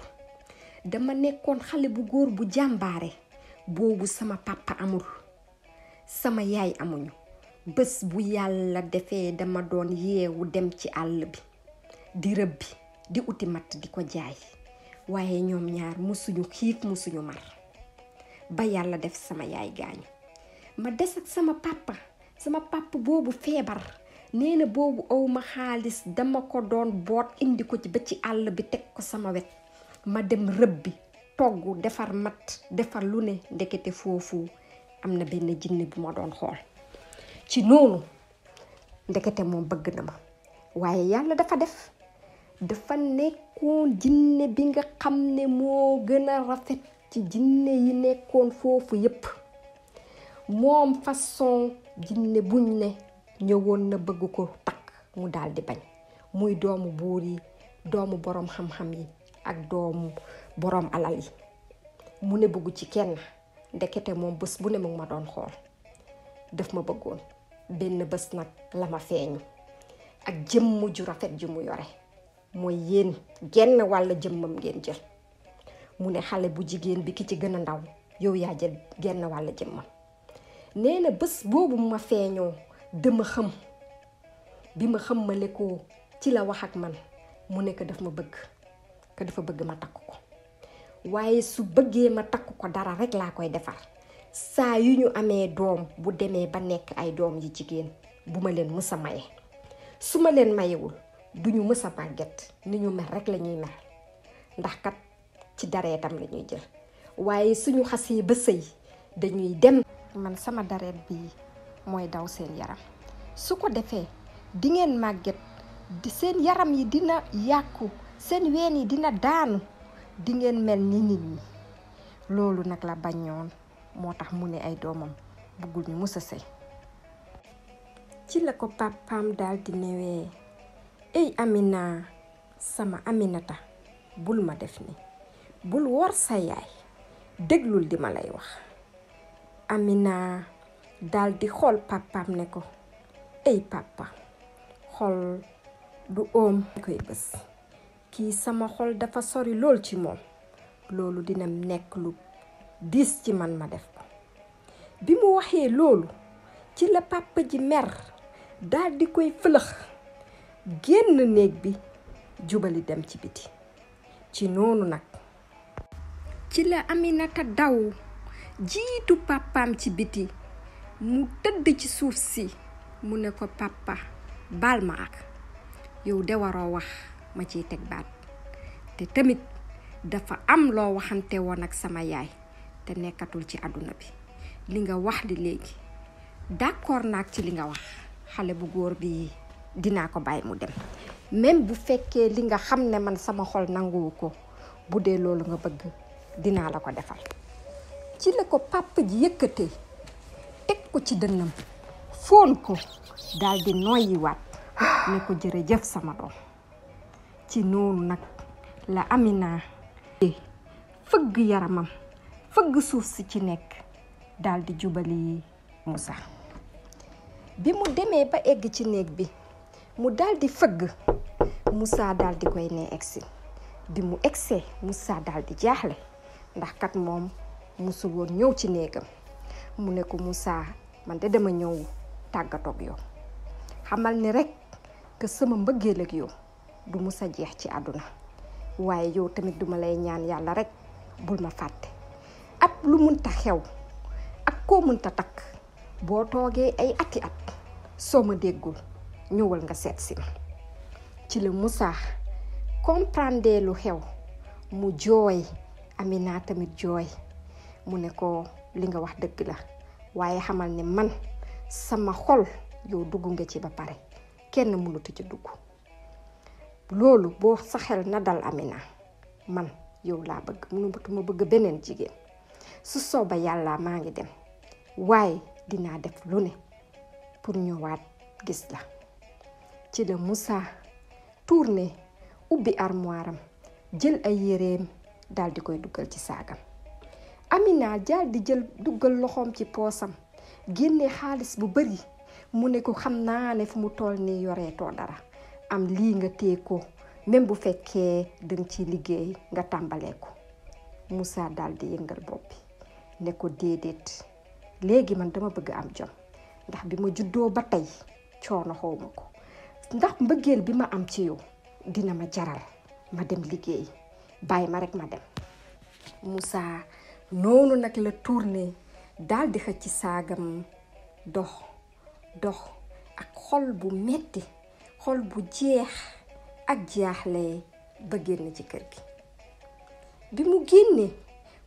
dama nekkoon xale bu góor bu jàmbaare boobu sama papa amul sama yaay amuñu bés bu yàlla defee dama doon yeewu dem ci àll bi di rëbbi di uti matt di ko jaay waaye ñoom ñaar musuñu xiif musuñu mar ba yàlla def sama yaay gaañu ma des ak sama papa boobu feebar nee na boobu awma xaalis dama ko doon boot indi ko ci ba ci àll bi teg ko sama wet ma dem rëbbi togg defar matt defar lu ne ndekete foofu am na benn jinne bu ma doon xool ci noonu ndekete moom bëgg na ma waaye yàlla dafa nekkoon jinne bi nga xam ne moo gën a rafet ci jinne yi nekkoon foofu yépp moom façon jinne buñ ne ñëwoon na bëgg ko takk mu daldi bañ muy doomu buur yi doomu boroom xam-xam yi ak doomu boroom alal yi mu ne bëggu ci kenn ndekete moom bés bu ne mu ma doon xool daf ma bëggoon benn bés nag la ma feeñu ak jëmm ju rafet ju mu yore mooy yéen genn wàll jëmmam ngeen jël mu ne xale bu jigéen bi ki ci gën a ndaw yow yaa jël genn wàll jëmmam nee na bés boobu ma feeñoo dama xam bi ma xam ma lekkoo ci la wax ak man mu ne ko daf ma bëgg que dafa bëgg ma takk ko waaye su bëggee ma takk ko dara rek laa koy defar saa yu ñu amee doom bu demee ba nekk ay doom yi jigéen bu ma leen mës a maye su ma leen mayewul duñu mës a màgget ni ñu mel rek la ñuy mel ndax kat ci dareetam la ñuy jël waaye suñu xasee ba sëy dañuy dem man sama dareet bi mooy daw seen yaram su ko defee di ngeen màgget di seen yaram yi dina yàqu seen ween yi dina daanu di ngeen mel ni nit ñi loolu nag la bañoon moo tax mu ne ay doomam bëggul ñu mës a sëy ci la ko papaam daal di newee ey Amina sama Aminata bul ma def ni bul wor sa yaay déglul di ma lay wax Amina daal di xool papaam ne ko ey papa xol du oom koy bés kii sama xol dafa sori lool ci moom loolu dina nekk lu diis ci man ma def ko bi mu waxee loolu ci la papa ji mer daal di koy fëlëx génn néeg bi jubali dem ci biti ci noonu nag ci la Aminata daw jiitu papaam ci biti mu tëdd ci suuf si mu ne ko papa baal ma ak yow de waroo wax ma ciy teg baat te tamit dafa am loo waxante woon ak sama yaay te nekkatul ci àdduna bi li nga wax di léegi d'accord naag ci li nga wax xale bu góor bi dinaa ko bàyyi mu dem même bu fekkee li nga xam ne man sama xol nanguwu ko bu dee loolu nga bëgg dinaa la ko defal ci la ko papa ji yëkkatee teg ko ci dënnam foon ko daal di noyyiwaat ne ko jërëjëf sama doom ci noonu nag la Amina fëgg yaramam fëgg suuf si ci nekk daal di jubali Moussa bi mu demee ba egg ci néeg bi mu daal di fëgg Moussa daal di koy ne egsi bi mu egsee Moussa daal di jaaxle ndax kat moom musul woon ñëw ci néegam mu ne ko Moussa man de dama ñëw tàggatoog yow xamal ni rek que sama mbëggeel ak yow du musa jeex ci àdduna waaye yow tamit duma lay ñaan yàlla rek bul ma fàtte ab lu munta xew ak koo munta takk boo toogee ay ati at soo ma déggul ñëwal nga seet si ma ci la Moussa comprendre lu xew mu jooy Amina tamit jooy mu ne ko li nga wax dëgg la waaye xamal ne man sama xol yow dugg nga ci ba pare kenn mënatu ci dugg loolu boo sa xel na dal Amina man yow laa bëgg mënatuma bëgg beneen jigéen su sooba yàlla maa ngi dem waaye dinaa def lu ne pour ñëwaat gis la ci la Moussa tourné ubbi armoire am jël ay yéreem daal di koy duggal ci saagam Amina daal di jël duggal loxoom ci poosam génne xaalis bu bari mu ne ko xam naa ne fu mu toll nii yoreetoo dara am lii nga téye ko même bu fekkee danga ci liggéey nga tàmbalee ko. Moussa daal di yëngal bopp bi ne ko déedéet léegi man dama bëgg am jom ndax bi ma juddoo ba tey coono xawma ko ndax mbëggeel bi ma am ci yow dina ma jaral ma dem liggéey bàyyi ma rek ma dem. Moussa noonu nag la tourné daal di xëcc saagam dox ak xol bu metti xol bu jeex ak jaaxle ba génn ci kër gi. bi mu génnee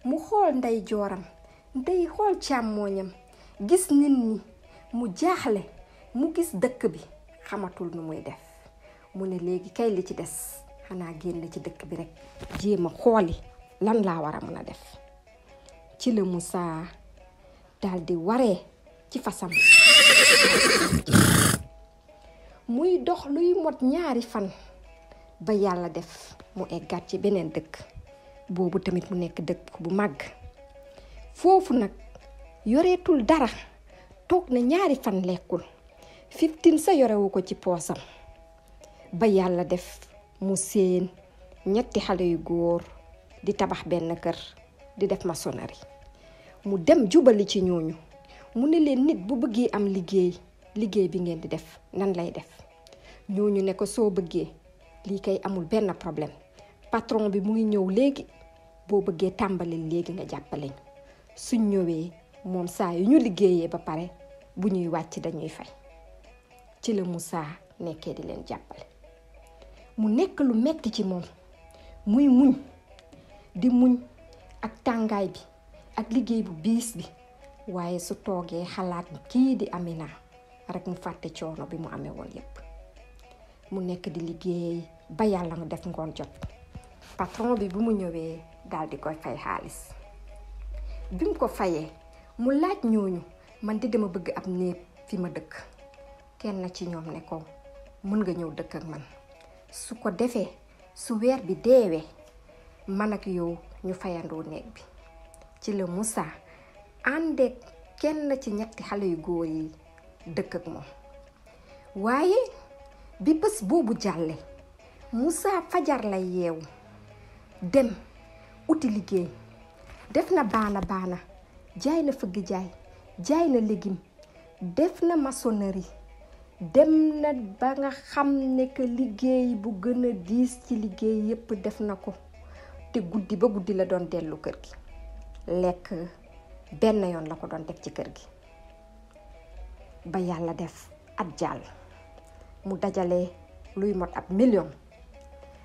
mu xool ndey jooram ndey xool càmmooñam gis nit ñi mu jaaxle mu gis dëkk bi xamatul nu muy def mu ne léegi kay li ci des xanaa génn ci dëkk bi rek jéem a xooli lan laa war a mën a def. ci la Moussa daldi waree ci fasam muy dox luy mot 2 fan ba yàlla def mu eggaat ci beneen dëkk boobu tamit mu nekk dëkk bu màgg. foofu nag yoreetul dara toog na 2 fan lekkul 15 sa yorewu ko ci poosam ba yàlla def mu seen 3 xale yu góor di tabax benn kër di def maçonnerie. mu dem jubali ci ñooñu mu ne leen nit bu bëggee am liggéey bi ngeen di def nan lay def. ñooñu ne ko soo bëggee lii kay amul benn problème patron bi mu ngi ñëw léegi boo bëggee tàmbali léegi nga jàppale ñu suñ ñëwee moom saa yu ñu liggéeyee ba pare bu ñuy wàcc dañuy fay. ci la Moussa nekkee di leen jàppale mu nekk lu metti ci moom muy muñ di muñ ak tàngaay bi ak liggéey bu biis bi waaye su toogee xalaat kii di Amina rek mu fàtte coono bi mu amee woon yépp. mu nekk di liggéey ba yàlla mu def ngoon jot patron bi bu mu ñëwee daal di koy fay xaalis. bi mu ko fayee mu laaj ñooñu man di dama bëgg ab néeg fi ma dëkk. kenn ci ñoom ne ko mën nga ñëw dëkk ak man su ko defee su weer bi deewee man ak yow ñu fayandoo néeg bi. ci la Moussa àndeek kenn ci 3 xale yu góor yi dëkk ak moom. waaye bi bés boobu jàlle Moussa fajar lay yeewu dem uti liggéey def na baana jaay na fëgg jaay na légume def na maçonnerie dem na ba nga xam ne que liggéey bu gën a diis ci liggéey yépp def na ko te guddi ba guddi la doon dellu kër gi. lekk benn yoon la ko doon def ci kër gi ba yàlla def at jàll mu dajale luy mot ab 1 million.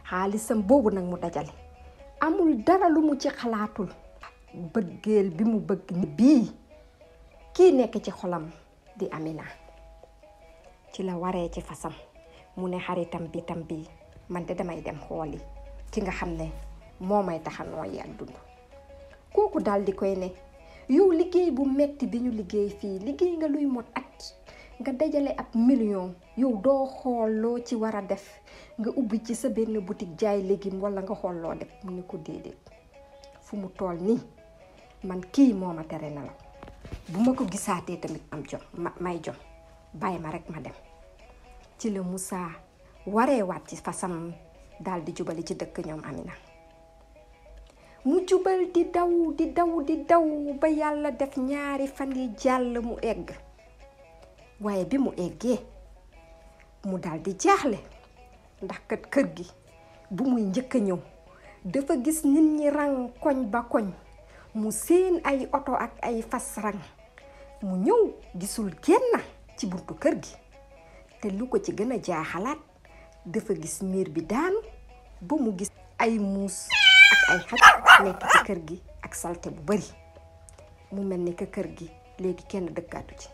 xaalisam boobu nag mu dajale amul dara lu mu ci xalaatul bëggeel bi mu bëgg ni bii kii nekk ci xolam di Amina. ci la waree ci fasam mu ne xaritam bi man de damay dem xooli ki nga xam ne moo may taxa nooyi ak dund. kooku daal di koy ne yow liggéey bu metti bi ñu liggéey fii liggéey nga luy mot at nga dajale ab 1 million yow doo xool loo ci war a def nga ubbi ci sa benn boutique jaay légume wala nga xool loo def. mu ne ko déedéet fu mu toll nii man kii moo ma tere na la bu ma ko gisaatee tamit am jom may jom bàyyi ma rek ma dem. ci la Moussa waree waat ci fasam daal di jubali ci dëkk ñoom Amina. mu jubal di daw ba yàlla def 2 fan yi jàll mu egg. waaye bi mu eggee mu daal di jaaxle ndax kat kër gi bu muy njëkk a ñëw dafa gis nit ñi rang koñ ba koñ mu seen ay oto ak ay fas rang mu ñëw gisul kenn ci buntu kër gi te lu ko ci gën a jaaxalaat dafa gis miir bi daanu ba mu gis ay muus ak ay xaj nekk ci kër gi ak salte bu bari mu mel ni que kër gi léegi kenn dëkkaatu ci.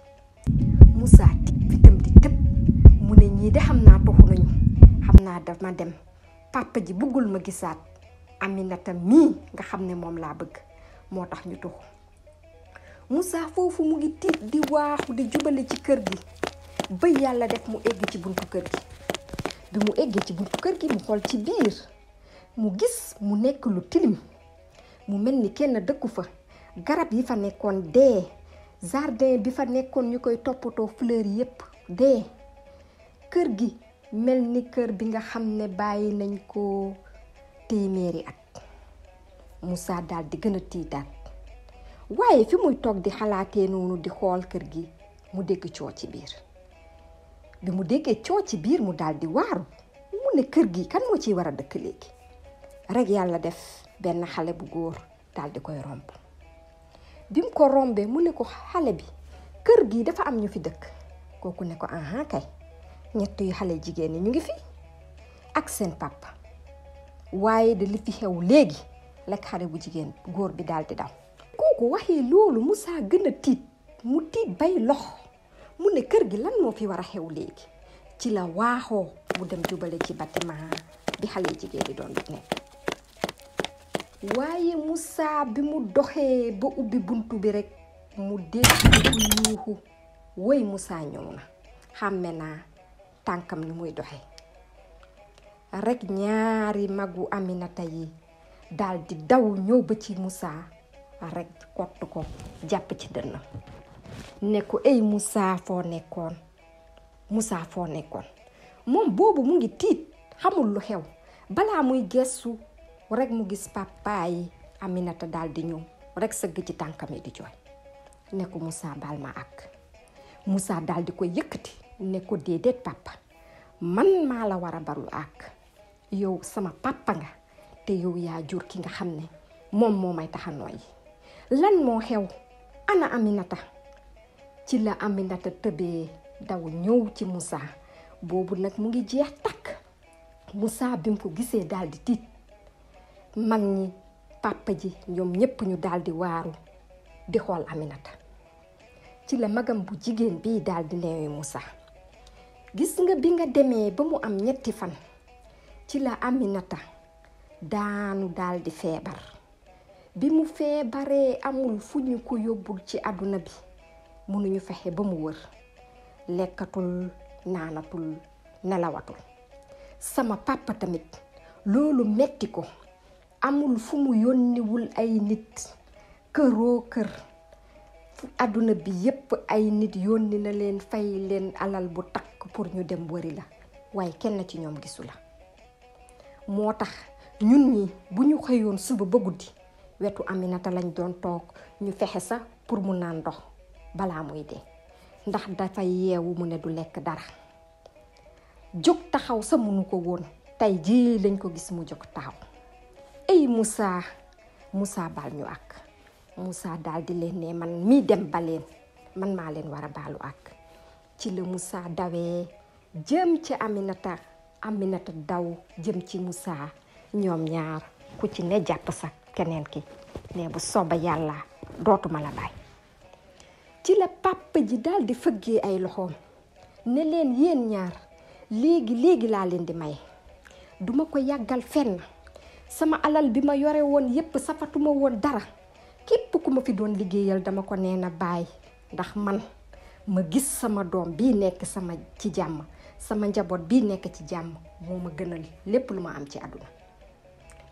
Moussa fitam di tëb mu ne ñii de xam naa toxu nañu xam naa dama dem papa ji bëggul ma gisaat Aminata mii nga xam ne moom laa bëgg moo tax ñu toxu. Moussa foofu mu ngi tiit di waaxu di jubale ci kër gi ba yàlla def mu egg ci buntu kër gi. bi mu eggee ci buntu kër gi mu xool ci biir mu gis mu nekk lu tilim mu mel ni kenn dëkku fa garab yi fa nekkoon dee jardin bi fa nekkoon ñu koy toppatoo fleur yépp dee kër gi mel ni kër bi nga xam ne bàyyi nañ ko téeméeri at. Moussa daal di gën a tiitaat waaye fi muy toog di xalaatee noonu di xool kër gi mu dégg coo ci biir. bi mu déggee coo ci biir mu daal di waaru mu ne kër gi kan moo ciy war a dëkk léegi rek yàlla def benn xale bu góor daal di koy romb. bi mu ko rombee mu ne ko xale bi kër gi dafa am ñu fi dëkk. kooku ne ko aha kay ñett yu xale jigéen ñi ñu ngi fi ak seen papa waaye de li fi xew léegi lekk xale bu jigéen góor bi daal di daw. kooku waxee loolu Moussa gën a tiit mu tiit bay lox mu ne kër gi lan moo fi war a xew léegi ci la waaxoo mu dem jubale ci bâtiment bi xale jigéen di doon nekk. waaye Moussa bi mu doxee ba ubbi buntu bi rek mu dégg ku yuuxu woy Moussa ñëw na xàmme naa tànkam ni muy doxee rek ñaari magu Aminata yi daal di daw ñëw ba ci Moussa rek kott ko jàpp ci dënn ne ko ey Moussa foo nekkoon Moussa foo nekkoon. moom boobu mu ngi tiit xamul lu xew balaa muy gestu rek mu gis papa yi Aminata daal di ñëw rek sëgg ci tànkam yi di jooy ne ko Moussa baal ma ak. Moussa daal di ko yëkkati ne ko déedéet papa man maa la war a balu ak yow sama papa nga te yow yaa jur ki nga xam ne moom moo may tax a nooyi lan moo xew ana Aminata. ci la Aminata tëbee daw ñëw ci Moussa boobu nag mu ngi jeex takk. Moussa bi mu ko gisee daal di tiit mag ñi papa ji ñoom ñépp ñu daal di waaru di xool Aminata. ci la magam bu jigéen bii daal di neewi Moussa gis nga bi nga demee ba mu am 3 fan ci la Aminata daanu daal di feebar. bi mu feebaree amul fu ñu ko yóbbul ci àdduna bi mënuñu fexe ba mu wër lekkatul naanatul nelawatul. sama papa tamit loolu metti ko amul fu mu yónniwul ay nit këroo kër fu àdduna bi yépp ay nit yónni na leen fay leen alal bu takk pour ñu dem wëri la waaye kenn ci ñoom gisu la. moo tax ñun ñi bu ñu xëyoon suba ba guddi wetu Aminata lañ doon toog ñu fexe sax pour mu naan ndox balaa muy dee ndax dafay yeewu mu ne du lekk dara. jóg taxaw sa mënu ko woon tey jii lañ ko gis mu jóg taxaw. ey Moussa baal ñu ak. Moussa daal di leen ne man mii dem ba leen man maa leen war a baalu ak. ci la Moussa dawee jëm ci Aminata daw jëm ci Moussa ñoom ñaar ku ci ne jàpp sa keneen ki ne bu sooba yàlla dootuma la bàyyi. ci la papa ji daal di fëggee ay loxoom ne leen yéen ñaar léegi laa leen di may duma ko yàggal fenn sama alal bi ma yore woon yépp safatuma woon dara képp ku ma fi doon liggéeyal dama ko nee na bàyyi ndax man ma gis sama doom bii nekk ci jàmm sama njaboot bii nekk ci jàmm moo ma gënal lépp lu ma am ci àdduna.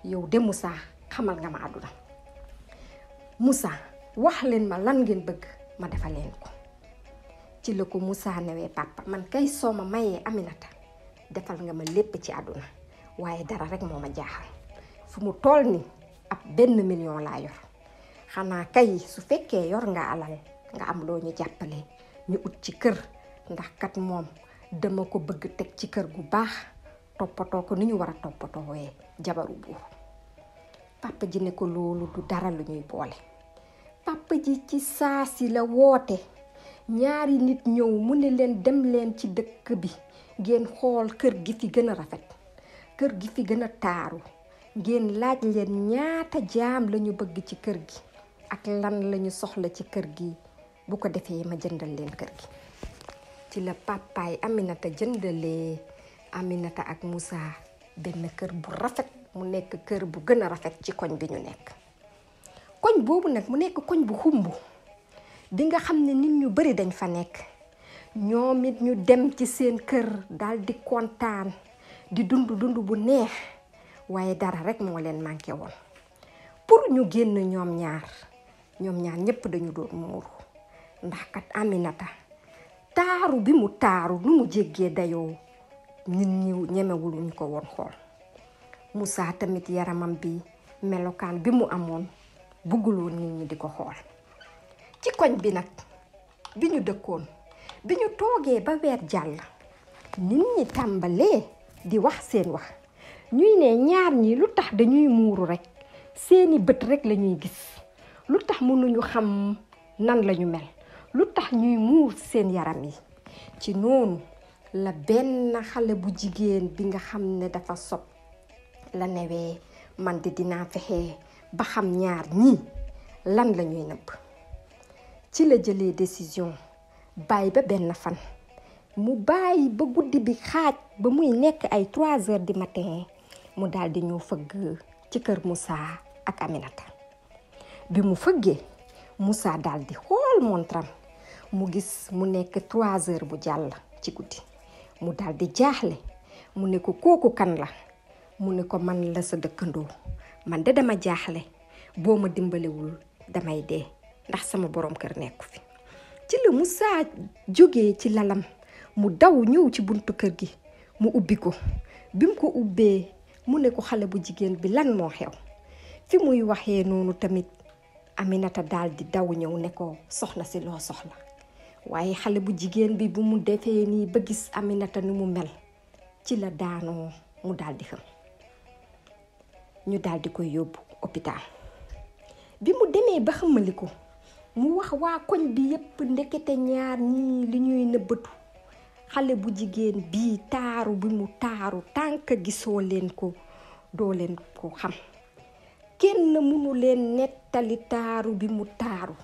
yow de Moussa xamal nga ma àdduna. Moussa wax leen ma lan ngeen bëgg ma defal leen ko. ci la ko Moussa newee papa man kay soo ma mayee Aminata defal nga ma lépp ci àdduna waaye dara rek moo ma jaaxal fu mu toll ni ab 1 million laa yor xanaa kay su fekkee yor nga alal nga am loo ñu jàppale ñu ut ci kër ndax kat moom dama ko bëgg teg ci kër gu baax toppatoo ko ni ñu war a toppatoowee jabaru buur. papa ji ne ko loolu du dara lu ñuy boole. papa ji ci saa si la woote ñaari nit ñëw mu ne leen dem leen ci dëkk bi ngeen xool kër gi fi gën a rafet kër gi fi gën a taaru ngeen laaj leen ñaata jaam lañu bëgg ci kër gi ak lan lañu soxla ci kër gi bu ko defee ma jëndal leen kër gi. ci la papaay Aminata jëndalee Aminata ak Moussa benn kër bu rafet mu nekk kër bu gën a rafet ci koñ bi ñu nekk. koñ boobu nag mu nekk koñ bu xumb bi nga xam ne nit ñu bari dañ fa nekk ñoom it ñu dem ci seen kër daal di kontaan di dund bu neex waaye dara rek moo leen manqué woon pour ñu génn ñoom ñaar ñépp dañu doon muuru ndax kat Aminata taaru bi mu taaru nu mu jéggee dayoo nit ñi ñemewuluñ ko woon xool. Moussa tamit yaramam bi melokaan bi mu amoon bëgguloon nit ñi di ko xool. ci koñ bi nag bi ñu dëkkoon bi ñu toogee ba weer jàll nit ñi tàmbalee di wax seen wax ñuy ne ñaar ñi lu tax dañuy muuru rekk seeni bët rekk lañuy gis lu tax mënuñu xam nan lañu mel lu tax ñuy muur seen yaram yi. ci noonu la benn xale bu jigéen bi nga xam ne dafa sob la newee man di dinaa fexe ba xam ñaar ñii lan lañuy nëbb. ci la jëlee décision bàyyi ba benn fan mu bàyyi ba guddi bi xaaj ba muy nekk ay 3 heures du matin mu daldi ñëw fëgg ci kër Moussa ak Aminata. bi mu fëggee Moussa daldi xool montram mu gis mu nekk 3 heures bu jàll ci guddi mu daldi jaaxle mu ne ko kooku kan la mu ne ko man la sa dëkkandoo man de dama jaaxle boo ma dimbalewul damay dee ndax sama borom kër nekku fi. ci la Moussa jógee ci lalam mu daw ñëw ci buntu kër gi mu ubbi ko bi mu ko ubbee mu ne ko xale bu jigéen bi lan moo xew. fi muy waxee noonu tamit Aminata daldi daw ñëw ne ko soxna si loo soxla waaye xale bu jigéen bi bu mu defee nii ba gis Aminata ni mu mel ci la daanoo mu daldi xam. ñu daldi koy yóbbu hôpital. bi mu demee ba xamali ko mu wax waa koñ bi yépp ndekete ñaar ñii li ñuy nëbbatu xale bu jigéen bii taaru bi mu taaru tànk gisoo leen ko doo leen ko xam. kenn mënu leen nettali taaru bi mu taaru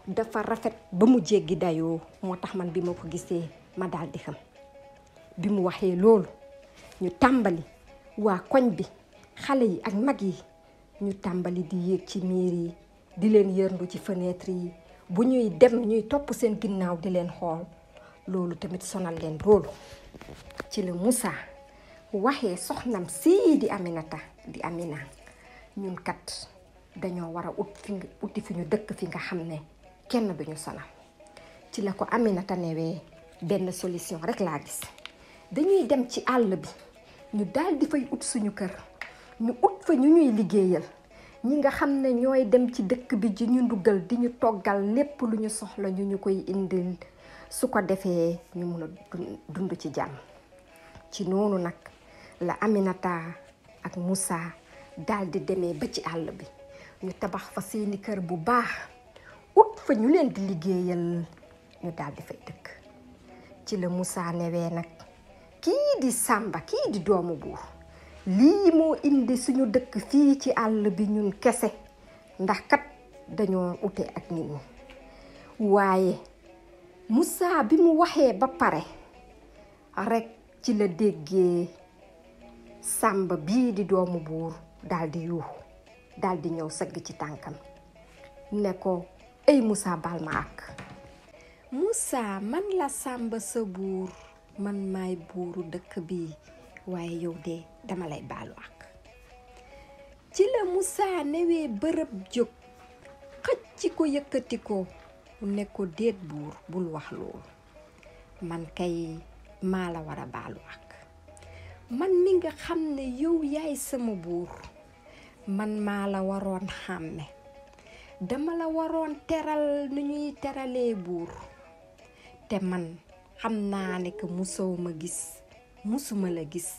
dafa rafet ba mu jéggi dayoo moo tax man bi ma ko gisee ma daldi xam. bi mu waxee loolu ñu tàmbali waa koñ bi xale yi ak mag yi ñu tàmbali di yéeg ci miir yi di leen yërndu ci fenêtre yi bu ñuy dem ñuy topp seen ginnaaw di leen xool. loolu tamit sonal leen loolu. ci la Moussa waxee soxnam sii di Aminata di Amina ñun kat dañoo war a uti fi ñu dëkk fi nga xam ne kenn duñu sonal. ci la ko Aminata newee benn solution rek laa gis dañuy dem ci àll bi ñu daldi fay ut suñu kër ñu ut fa ñu ñuy liggéeyal ñi nga xam ne ñooy dem ci dëkk bi ji ñu ndugal di ñu toggal lépp lu ñu soxla ñu koy indil su ko defee ñu mun a dund ci jàmm. ci noonu nag la Aminata ak Moussa daldi demee ba ci àll bi ñu tabax fa seeni kër bu baax ut fa ñu leen di liggéeyal ñu daldi fay dëkk. ci la Moussa newee nag kii di Samba kii di doomu buur lii moo indi suñu dëkk fii ci àll bi ñun kese ndax kat dañoo ute ak nit ñi. waaye Moussa bi mu waxee ba pare rekk ci la déggee Samba bii di doomu buur daldi yuuxu daldi ñëw sëgg ci tànkam ne ko ay Moussa baal ma ak. Moussa man la Samba sa buur man maay buuru dëkk bi waaye yow de dama lay baalu ak. ci la Moussa newee bërëb jóg xëcc ko yëkkati ko ne ko déet buur bul wax loolu man kay maa la war a baalu ak. man mi nga xam ne yow yaay sama buur man maa la waroon xàmme dama la waroon teral nu ñuy teralee buur te man xam naa ne que musuma la gis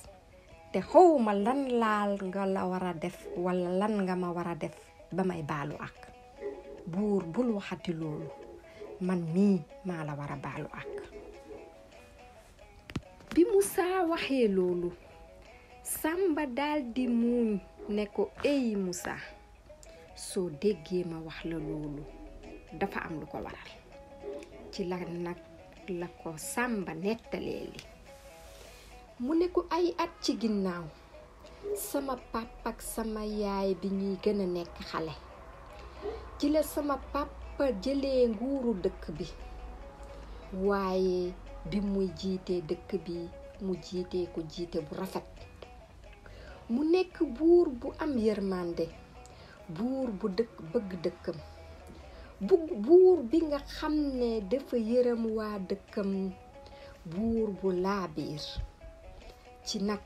te xawma lan laal nga la war a def walla lan nga ma war a def ba may baalu ak. buur bul waxati loolu man mii maa la war a baalu ak. bi Moussa waxee loolu Samba daldi muuñ ne ko ey Moussa soo déggee ma wax la loolu dafa am lu ko waral. ci la nag la ko Samba nettalee li mu ne ko ay at ci ginnaaw sama papa ak sama yaay bi ñuy gën a nekk xale ci la sama papa jëlee nguuru dëkk bi waaye bi muy jiitee dëkk bi mu jiitee ko jiite bu rafet mu nekk buur bu am yërmande buur bu bëgg dëkkam buur bi nga xam ne dafa yërëm waa dëkkam, buur bu laabiir. ci nag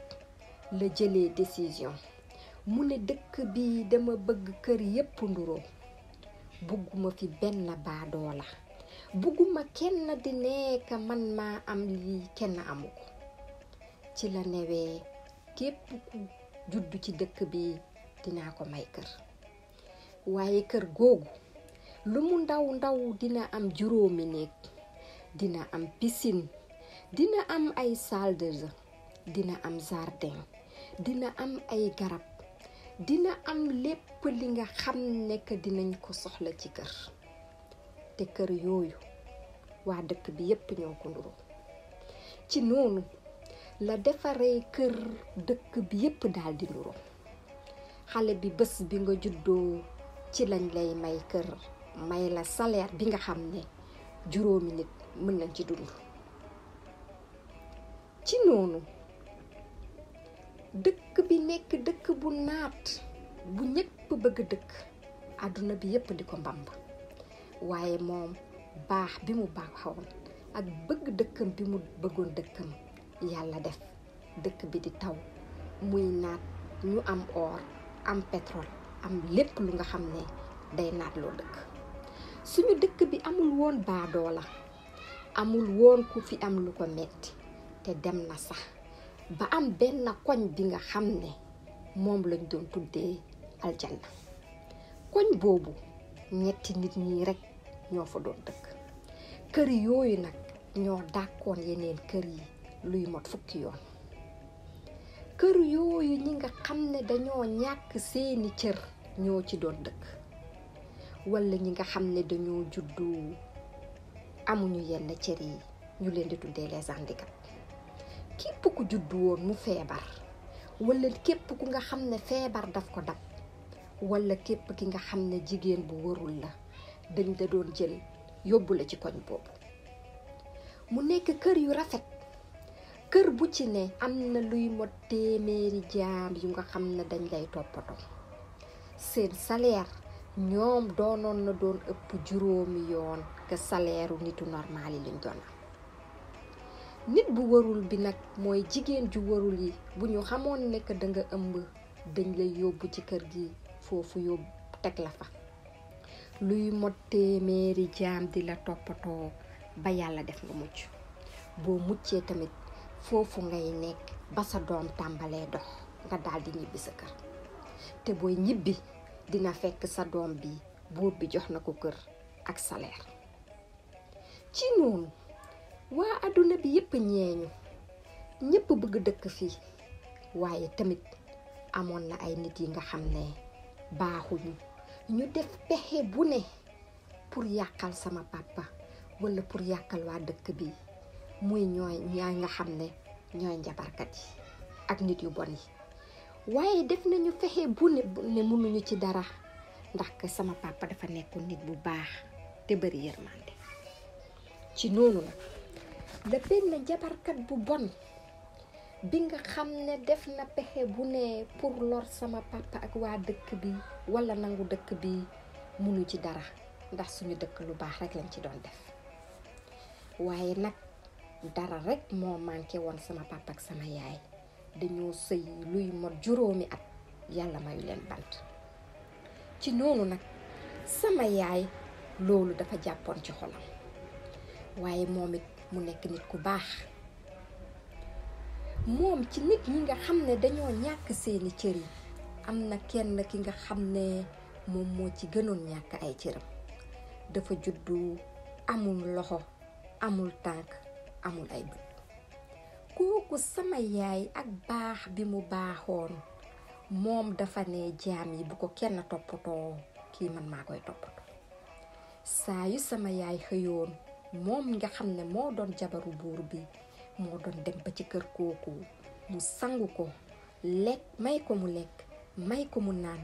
la jëlee décision mu ne dëkk bi dama bëgg kër yépp nduroo, bugguma fi benn baadoola, bugguma kenn di nekk man maa am lii kenn amu ko. ci la newee képp ku juddu ci dëkk bi dinaa ko may kër, waaye kër googu lu mu ndaw ndaw dina am 5 néeg, dina am piscine, dina am ay salle de jeu, dina am jardin, dina am ay garab, dina am lépp li nga xam ne que dinañ ko soxla ci kër. te kër yooyu waa dëkk bi yépp ñoo ko nduroo. ci noonu la defaree kër dëkk bi yépp daal di nduroo. xale bi bés bi nga juddoo ci lañ lay may kër, may la salaire bi nga xam ne 5 nit mën nañ ci dund. ci noonu dëkk bi nekk dëkk bu naat bu ñëpp bëgg dëkk, àdduna bi yépp di ko mbamb. waaye moom baax bi mu baaxoon ak bëgg dëkkam bi mu bëggoon dëkkam, yàlla def dëkk bi di taw muy naat, ñu am or, am pétrole, am lépp lu nga xam ne day naat loo dëkk. suñu dëkk bi amul woon baadoola, amul woon ku fi am lu ko metti, te dem na sax ba am benn koñ bi nga xam ne moom lañ doon tuddee aljanna. koñ boobu 3 nit ñi rek ñoo fa doon dëkk. kër yooyu nag ñoo dàkkoon yeneen kër yi luy mot 10 yoon. kër yooyu ñi nga xam ne dañoo ñàkk seeni cër ñoo ci doon dëkk, walla ñi nga xam ne dañoo juddu amuñu yenn cër yi ñu leen di tuddee les handicapés. képp ku juddu woon mu feebar, walla képp ku nga xam ne feebar daf ko dab, walla képp ki nga xam ne jigéen bu warul la, dañ da doon jël yóbbu la ci koñ boobu. mu nekk kër yu rafet, kër bu ci ne am na luy mot 100 jaam yu nga xam ne dañ lay toppatoo. seen salaire ñoom doonoon na doon ëpp 5 yoon que salaire nitu normal yi lañ doon am. nit bu warul bi nag mooy jigéen ju warul yi, bu ñu xamoon ne que da nga ëmb dañ lay yóbbu ci kër gi, foofu yóbbu teg la fa luy mot 100 jaam di la toppatoo ba yàlla def nga mucc. boo muccee tamit foofu ngay nekk ba sa doom tàmbalee dox nga daal di ñibbi sa kër. te booy ñibbi dina fekk sa doom bi buur bi jox na ko kër ak salaire. ci noonu waa àdduna bi yépp ñeeñu, ñépp bëgg dëkk fii. waaye tamit amoon na ay nit yi nga xam ne baaxuñu, ñu def pexe bu ne pour yàqal sama papa walla pour yàqal waa dëkk bi, muy ñooy nga xam ne ñooy njabarkat yi ak nit yu bon yi. waaye def nañu fexe bu ne mënuñu ci dara, ndax que sama papa dafa nekkoon nit bu baax te bari yërmande. ci noonu nag la benn njabarkat bu bon bi nga xam ne def na pexe bu ne pour lor sama papa ak waa dëkk bi walla nangu dëkk bi, mënu ci dara ndax suñu dëkk lu baax rek lañ ci doon def. waaye nag dara rek moo manqué woon sama papa ak sama yaay, dañoo sëy luy mot 5 at, yàlla mayu leen bant. ci noonu nag sama yaay loolu dafa jàppoon ci xolam, waaye moom it mu nekk nit ku baax. moom ci nit ñi nga xam ne dañoo ñàkk seeni cër yi, am na kenn ki nga xam ne moom moo ci gënoon ñàkk ay cëram. dafa juddu amul loxo, amul tànk, amul ay bët. kooku sama yaay ak baax bi mu baaxoon, moom dafa ne jaam yi bu ko kenn toppatoo, kii man maa koy toppatoo. saa yu sama yaay xëyoon, moom nga xam ne moo doon jabaru buur bi, moo doon dem ba ci kër kooku, mu sangu ko, lekk may ko mu lekk, may ko mu naan,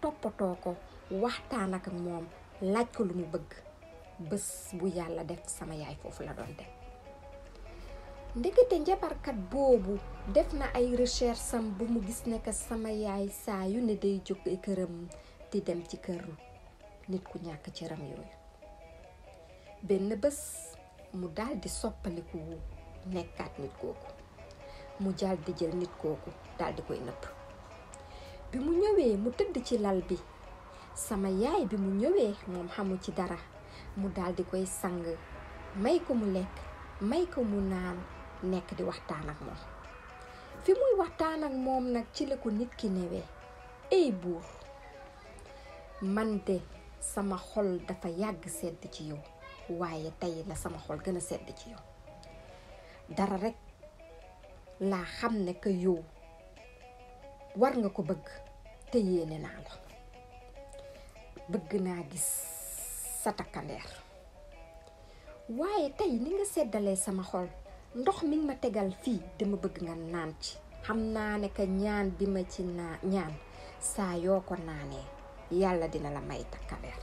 toppatoo ko, waxtaan ak moom, laaj ko lu mu bëgg. bés bu yàlla def sama yaay foofu la doon dem. ndekete njabarkat boobu def na ay recherche sam bu mu gis ne que sama yaay saa yu ne day jóge këram di dem ci kër nit ku ñàkk cëram yooyu. benn bés mu daldi soppaliku nekkaat nit kooku mu daldi jël nit kooku daldi koy nëpp. bi mu ñëwee mu tëdd ci lal bi, sama yaay bi mu ñëwee moom xamu ci dara, mu daldi koy sang, may ko mu lekk, may ko mu naan, nekk di waxtaan ak moom. fi muy waxtaan ak moom nag ci la ko nit ki newee, ey buur, man de sama xol dafa yàgg sedd ci yow, waaye tey la sama xol gën a sedd ci yow. dara rekk laa xam ne que yow war nga ko bëgg te yéene naa la. bëgg naa gis sa takkandeer, waaye tey ni nga seddalee sama xol, ndox mi ma tegal fii dama bëgg nga naan ci. xam naa ne que ñaan bi ma ci ñaan saa yoo ko naanee yàlla dina la may takkandeer.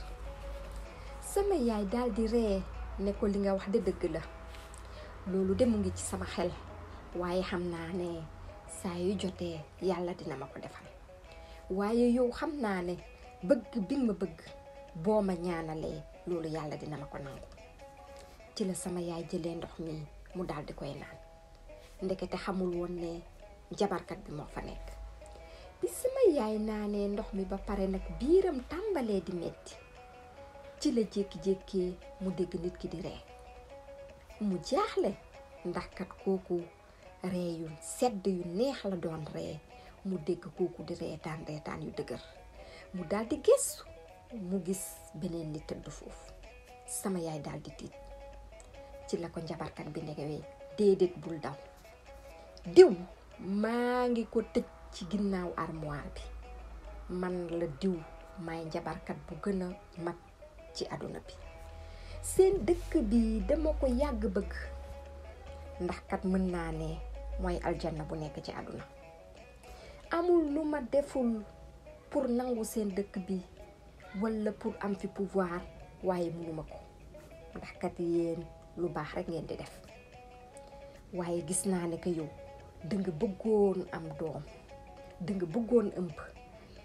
sama yaay daldi ree ne ko li nga wax de dëgg la, loolu de mu ngi ci sama xel, waaye xam naa ne saa yu jotee yàlla dina ma ko defal. waaye yow xam naa ne bëgg bi ma bëgg boo ma ñaanalee loolu yàlla dina ma ko nangu. ci la sama yaay jëlee ndox mi mu daldi koy naan, ndekete xamul woon ne jabarkat bi moo fa nekk. bi sama yaay naanee ndox mi ba pare nag biiram tàmbalee di metti, ci la jékki-jékki mu dégg nit ki di ree. mu jaaxle ndax kat kooku ree yu sedd yu neex la doon ree. mu dégg kooku di reetaan yu dëgër, mu daldi gëstu, mu gis beneen nit tëdd foofu. sama yaay daldi tiit. ci la ko njabarkat bi ndegewee, déedéet bul daw, diw maa ngi ko tëj ci ginnaaw armoire bi, man la diw maay njabarkat bu gën a mag ci àdduna bi. seen dëkk bi dama ko yàgg bëgg, ndax kat mën naa ne mooy aljanna bu nekk ci àdduna. amul lu ma deful pour nangu seen dëkk bi walla pour am fi pouvoir, waaye mënuma ko, ndax kat yéen lu baax rekk ngeen di def. waaye gis naa ne que yow danga bëggoon am doom, danga bëggoon ëmb,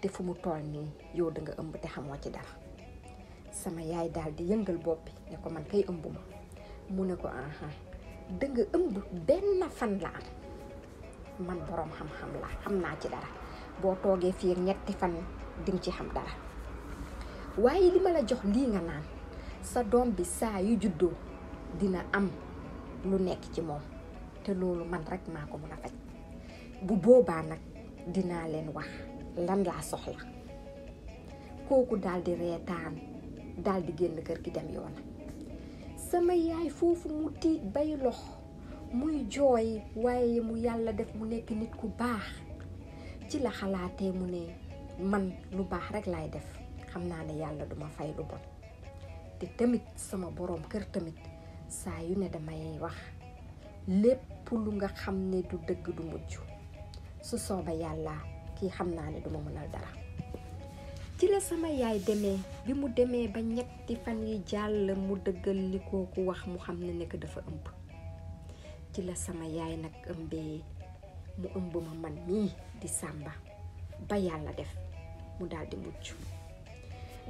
te fu mu toll nii yow danga ëmb te xamoo ci dara. sama yaay daldi yëngal bopp bi ne ko man kay ëmbuma. mu ne ko aha, danga ëmb benn fan la am, man boroom xam-xam la, xam naa ci dara, boo toogee fii ak 3 fan dinga ci xam dara. waaye li ma la jox lii nga naan, sa doom bi saa yu juddoo dina am lu nekk ci moom, te loolu man rekk maa ko mën a faj. bu boobaa nag dinaa leen wax lan laa soxla. kooku daldi reetaan, daldi génn kër gi dem yoon. sama yaay foofu mu tiit bay lox, muy jooy, waaye mu yàlla def mu nekk nit ku baax. ci la xalaatee mu ne man lu baax rekk laay def, xam naa ne yàlla duma fay lu bon, te tamit sama boroom kër tamit saa yu ne damay wax lépp lu nga xam ne du dëgg du mujj. su sooba yàlla kii xam naa ne duma mënal dara. ci la sama yaay demee, bi mu demee ba 3 fan yi jàll mu dëggal li kooku wax, mu xam ne nekk dafa ëmb. ci la sama yaay nag ëmbee, mu ëmb ma man mii di Samba, ba yàlla def mu daldi mucc.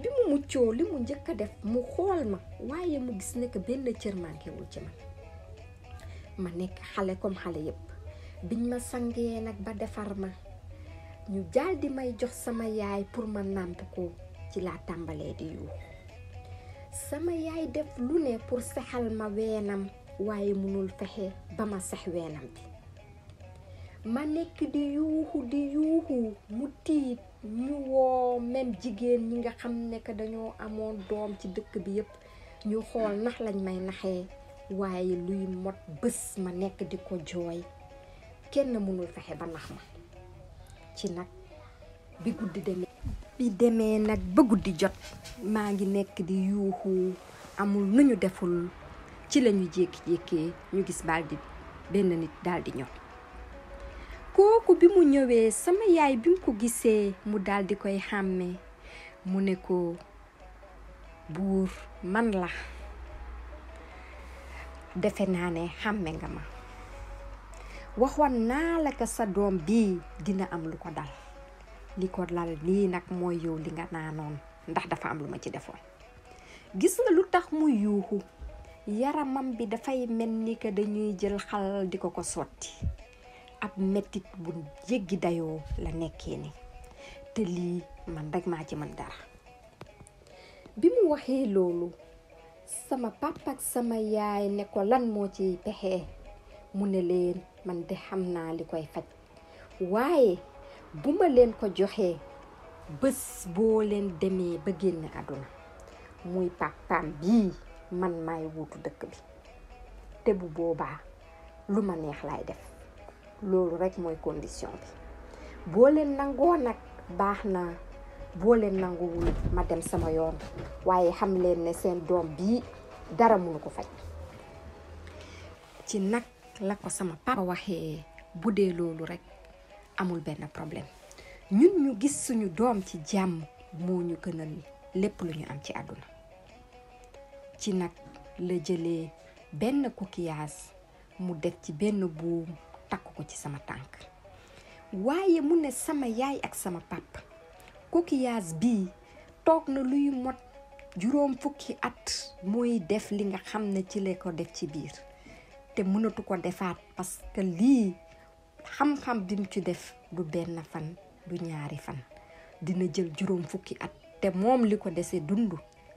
bi mu muccoo li mu njëkk a def, mu xool ma, waaye mu gis ne que benn cër manquéwul ci man. ma nekk xale comme xale yépp. biñ ma sangee nag ba defar ma, ñu daldi may jox sama yaay pour ma nàmp ko, ci laa tàmbalee di yuuxu. sama yaay def lu ne pour sexal ma weenam, waaye mënul fexe ba ma sex weenam bi. ma nekk di yuuxu mu tiit. ñu woo même jigéen ñi nga xam ne que dañoo amoon doom ci dëkk bi yépp, ñu xool nax lañ may naxee, waaye luy mot bés ma nekk di ko jooy, kenn mënul fexe ba nax ma. ci nag bi demee nag ba guddi jot, maa ngi nekk di yuuxu, amul nu ñu deful. ci lañu jékki-jékkee ñu gis benn nit daldi ñëw. kooku bi mu ñëwee, sama yaay bi mu ko gisee mu daldi koy xàmmee. mu ne ko, buur, man la, defe naa ne xàmme nga ma. waxoon naa la ko sa doom bii dina am lu ko dal. li ko dal nii nag mooy yow li nga naanoon, ndax dafa am lu ma ci defoon. gis nga lu tax muy yuuxu, yaramam bi dafay mel ni que dañuy jël xal di ko sotti ab mettit bu jéggi dayoo la nekkee ni te lii man rek maa ci mën dara. bi mu waxee loolu sama papa ak sama yaay ne ko lan moo ci pexe mu ne leen man de xam naa li koy faj waaye bu ma leen ko joxee bés boo leen demee ba génn àdduna muy papaam bii man maay wuutu dëkk bi te bu boobaa lu ma neex laay def. loolu rek mooy condition bi boo leen nangoo nag baax na boo leen nanguwul ma dem sama yoon waaye xam leen ne seen doom bii dara mënu ko faj. ci nag la ko sama papa waxee bu dee loolu rek amul benn problème ñun ñu gis suñu doom ci jàmm moo ñu gënal lépp lu ñu am ci àdduna. ci nag la jëlee benn coquillage mu def ci benn buum takk ko ci sama tànk waaye mu ne sama yaay ak sama papa coquillage bii toog na luy mot 4 fukki at mooy def li nga xam ne ci la ko def ci biir te mënatu ko defaat parce que lii xam-xam bi mu ci def du benn fan du ñaari fan dina jël 4 fukki at te moom li ko desee dund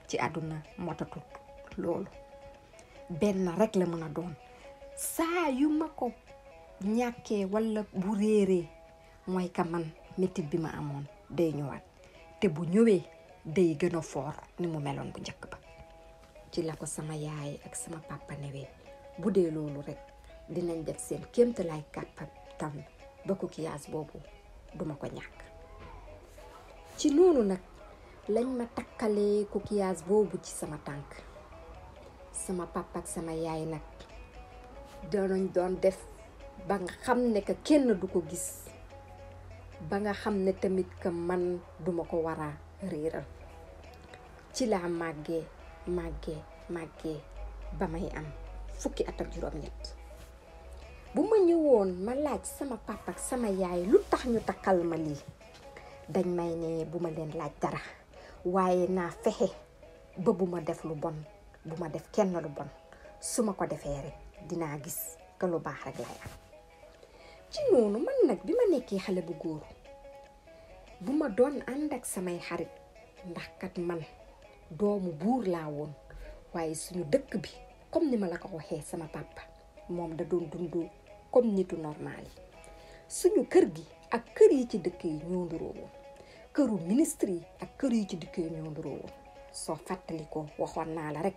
ci àdduna motatut loolu benn rek la mën a doon saa yu ma ko ñàkkee walla bu réeree mooy ka man métit bi ma amoon day ñëwaat te bu ñëwee day gën a foor ni mu meloon bu njëkk ba. ci la ko sama yaay ak sama papa newee bu dee loolu rek dinañ def seen kéemtalaay kàttan ba coquillage boobu duma ko ñàkk. ci noonu nag lañ ma takkalee coquillage boobu ci sama tànk. sama papa ak sama yaay nag doon def ba nga xam ne que kenn du ko gis ba nga xam ne tamit que man duma ko war a réeral. ci laa màggee ba may am 10 at ak 7. bu ma ñëwoon ma laaj sama papa ak sama yaay lu tax ñu takkal ma lii dañ may ne bu ma leen laaj dara waaye naa fexe ba bu ma def lu bon bu ma def kenn lu bon su ma ko defee rek dinaa gis que lu baax rek lay am. ci noonu man nag bi ma nekkee xale bu góor bu ma doon ànd ak samay xarit ndax kat man doomu buur laa woon waaye suñu dëkk bi comme ni ma la ko waxee sama papa moom da doon dund comme nitu normal yi. suñu kër gi ak kër yi ci dëkk yi ñoo nduroo woon këru ministre yi ak kër yi ci dëkk yi ñoo nduroo woon soo fàttali ko waxoon naa la rek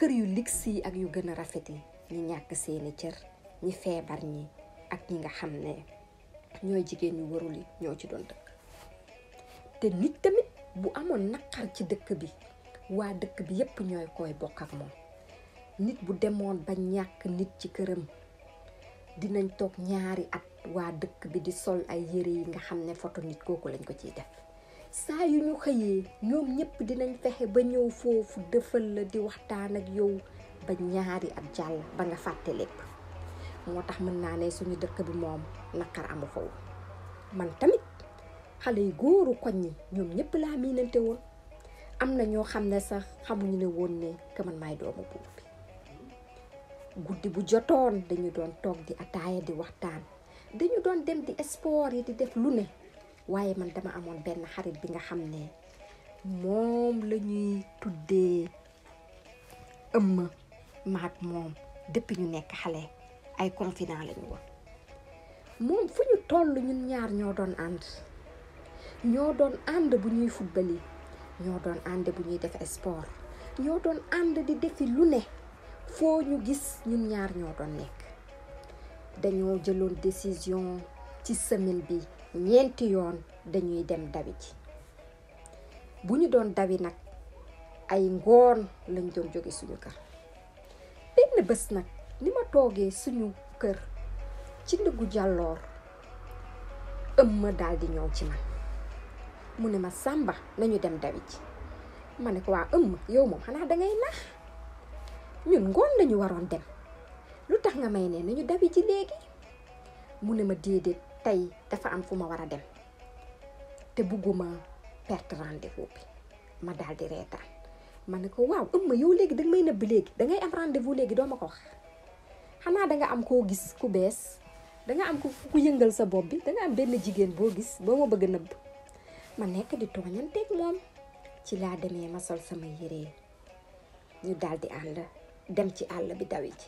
kër yu luxe yi ak yu gën a rafet yi ñi ñàkk seeni cër ñi feebar ñi ak ñi nga xam ne ñooy jigéen ñu warul yi ñoo ci doon dëkk. te nit tamit bu amoon naqar ci dëkk bi waa dëkk bi yépp ñooy koy bokk ak moom. nit bu demoon ba ñàkk nit ci këram dinañ toog 2 at waa dëkk bi di sol ay yére yi nga xam ne photo nit kooku lañ ko ciy def. saa yu ñu xëyee ñoom ñëpp dinañ fexe ba ñëw foofu defal la di waxtaan ak yow ba 2 at jàll ba nga fàtte lépp. moo tax mën naa ne suñu dëkk bi moom naqar amu fa woon. man tamit xale yu góoru koñ ñi ñoom ñëpp laa miinante woon. am na ñoo xam ne sax xamuñu ne woon ne que man maay doomu buur bi. guddi bu jotoon dañu doon toog di ataaya di waxtaan dañu doon dem di sport yi di def lu ne. waaye man dama amoon benn xarit bi nga xam ne moom la ñuy tuddee ëmma maak moom depuis ñu nekk xale ay confident lañu woon. moom fu ñu toll ñun ñaar ñoo doon ànd bu ñuy football yi ñoo doon ànd bu ñuy def sport ñoo doon ànd di defi lu ne foo ñu gis ñun ñaar ñoo doon nekk. dañoo jëloon décision ci semaine bi 4 yoon dañuy dem dawi ji. bu ñu doon dawi nag ay ngoon lañ doon jóge suñu kër. benn bés nag ni ma toogee suñu kër ci ndëggu jàlloor ëmma daal di ñëw ci man mu ne ma Samba nañu dem dawi ji. ma ne ko waa ëmma yow moom xanaa dangay nax ñun ngoon lañu waroon dem lu tax nga may ne nañu dawi ji léegi. mu ne ma déedéet tey dafa am fu ma war a dem te bugguma perte rendez-vous bi. ma daal di reetaan ma ne ko waaw ëmma yow léegi danga may nëbb léegi dangay am rendez-vous léegi doo ma ko wax xanaa danga am koo gis ku bees danga am ku yëngal sa bopp bi danga am benn jigéen boo gis boo ma bëgg a nëbb ma nekk di tooñanteeg moom ci laa demee ma sol sama yére ñu daal di ànd dem ci àll bi dawi ji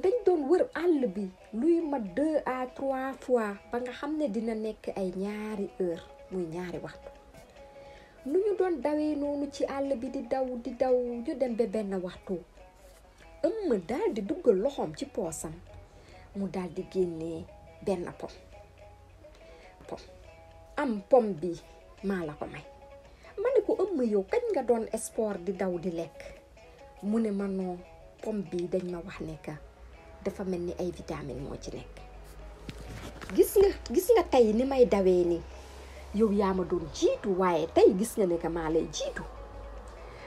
dañ doon wër àll bi luy ma 2 à 3 fois ba nga xam ne dina nekk ay 2 heures muy 2 waxtu nu ñu doon dawee noonu ci àll bi di daw ñu dem ba benn waxtu ëmma daal di duggal loxoom ci poosam mu daal di génnee benn pom am pom bi maa la ko may ma ne ko ëmma yow kañ nga doon sport di daw di lekk mu ne ma noo pom bi dañ ma wax ne ka dafa mel ni ay vitamine moo ci nekk gis nga tey ni may dawee ni yow yaa ma doon jiitu waaye tey gis nga ne que maa lay jiitu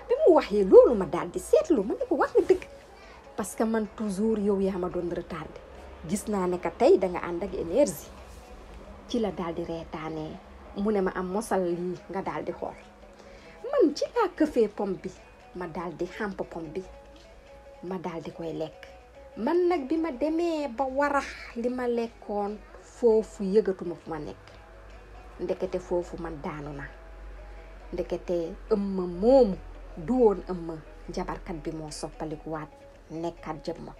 bi mu waxee loolu ma daal di seetlu ma ne ko wax nga dëgg parce que man toujours yow yaa ma doon retardé gis naa ne que tey danga ànd ak énergie ci la daal di reetaanee mu ne ma am mosal lii nga daal di xool man ci laa këfee pom bi ma daal di xàmp pom bi ma daal di koy lekk man nag bi ma demee ba warax li ma lekkoon foofu yëgatuma fu ma nekk ndekete foofu man daanu na ndekete ëmma moomu du woon ëmma jabarkat bi moo soppalikuwaat nekkaat jëmma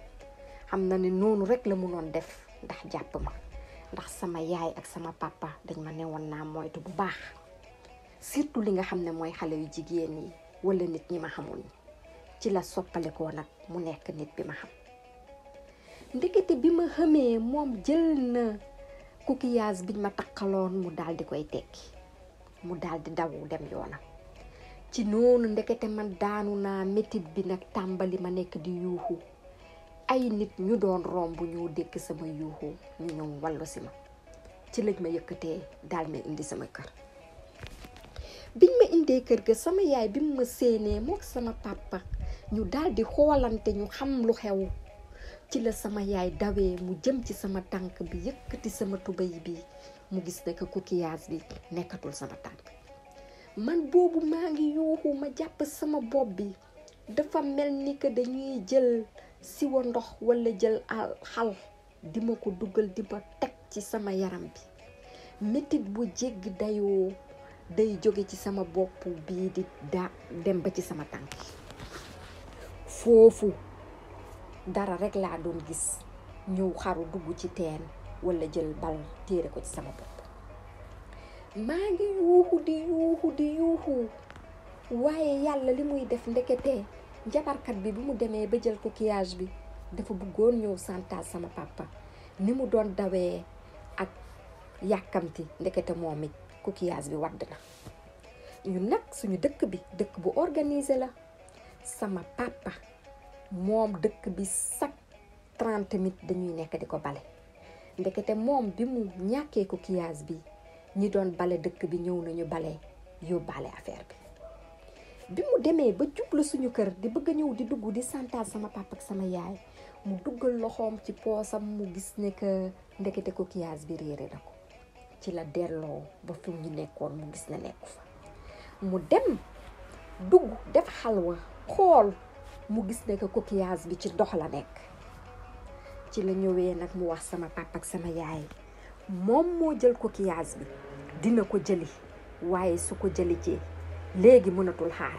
xam na ne noonu rek la mënoon def ndax jàpp ma ndax sama yaay ak sama papa dañ ma newoon naa moytu bu baax surtout li nga xam ne mooy xale yu jigéen yi wala nit ñi ma xamul ci la soppalikoo nag mu nekk nit bi ma xam ndekete bi ma xamee moom jël na coquillage biñ ma takkaloon mu daal di koy tekki mu daal di dawu dem yoonam ci noonu ndekete man daanu naa métit bi nag tàmbali ma nekk di yuuxu ay nit ñu doon romb ñu dégg sama yuuxu ñu ñëw wallu si ma ci lañ ma yëkkatee daal ma indi sama kër biñ ma indee kër ga sama yaay bi mu ma séenee mook sama papa ñu daal di xoolante ñu xam lu xew ci la sama yaay dawee mu jëm ci sama tànk bi yëkkati sama tubéy bi mu gis ne que coquillage bi nekkatul sama tànk man boobu maa ngi yuuxu ma jàpp sama bopp bi dafa mel ni que dañuy jël siwa ndox wala jël xal di ma ko dugal di ma teg ci sama yaram bi métit bu jéggi dayoo day jóge ci sama bopp bii di dem ba ci sama tànk foofu dara rek laa doon gis ñëw xaru dugg ci teen wala jël bal téere ko ci sama bopp maa ngi yuuxu di yuuxu waaye yàlla li muy def ndekete jabarkat bi mu demee ba jël coquillage bi dafa bëggoon ñëw santaas sama papa ni mu doon dawee ak yàkkamti ndekete moom it coquillage bi wadd na ñun nag suñu dëkk bi dëkk bu organisé la sama papa moom dëkk bi chaque 30 minutes dañuy nekk di ko bale ndekete moom bi mu ñàkkee coquillage bi ñi doon bale dëkk bi ñëw nañu bale yóbbaale affaire bi mu demee ba jublu suñu kër di bëgg a ñëw di dugg di santaas sama papa ak sama yaay mu duggal loxoom ci poosam mu gis ne que ndekete coquillage bi réere na ko ci la delloo ba fi ñu nekkoon mu gis ne nekku fa mu dem dugg def xalwa xool mu gis ne que coquillage bi ci ndox la nekk ci la ñëwee nag mu wax sama papa ak sama yaay moom moo jël coquillage bi dina ko jëli waaye su ko jëli ci léegi mënatul xaar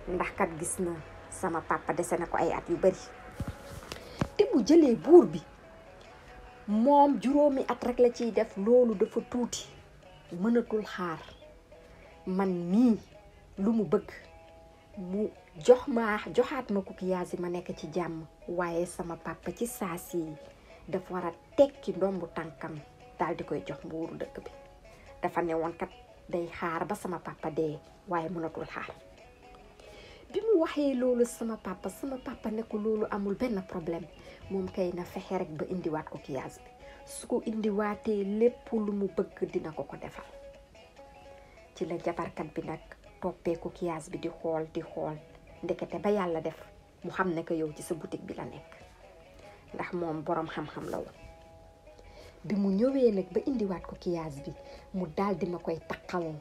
ndax kat gis na sama papa dese na ko ay at yu bari te bu jëlee buur bi moom 5 at rek la ciy def loolu dafa tuuti mënatul xaar man mii lu mu bëgg mu joxaat ma coquillage yi ma nekk ci jàmm waaye sama papa ci saasi yi dafa war a tekki ndombu tànkam daal di koy jox mbuuru dëkk bi dafa ne woon kat day xaar ba sama papa dee waaye mënatul xaar bi mu waxee loolu sama papa ne ko loolu amul benn problème moom kay na fexe rek ba indiwaat coquillage bi su ko indiwaatee lépp lu mu bëgg dina ko ko defal ci la jabarkat bi nag toppee coquillage bi di xool ndekete ba yàlla def mu xam ne que yow ci sa boutique bi la nekk ndax moom boroom xam-xam la woon bi mu ñëwee nag ba indiwaat coquillage bi mu daal di ma koy takkal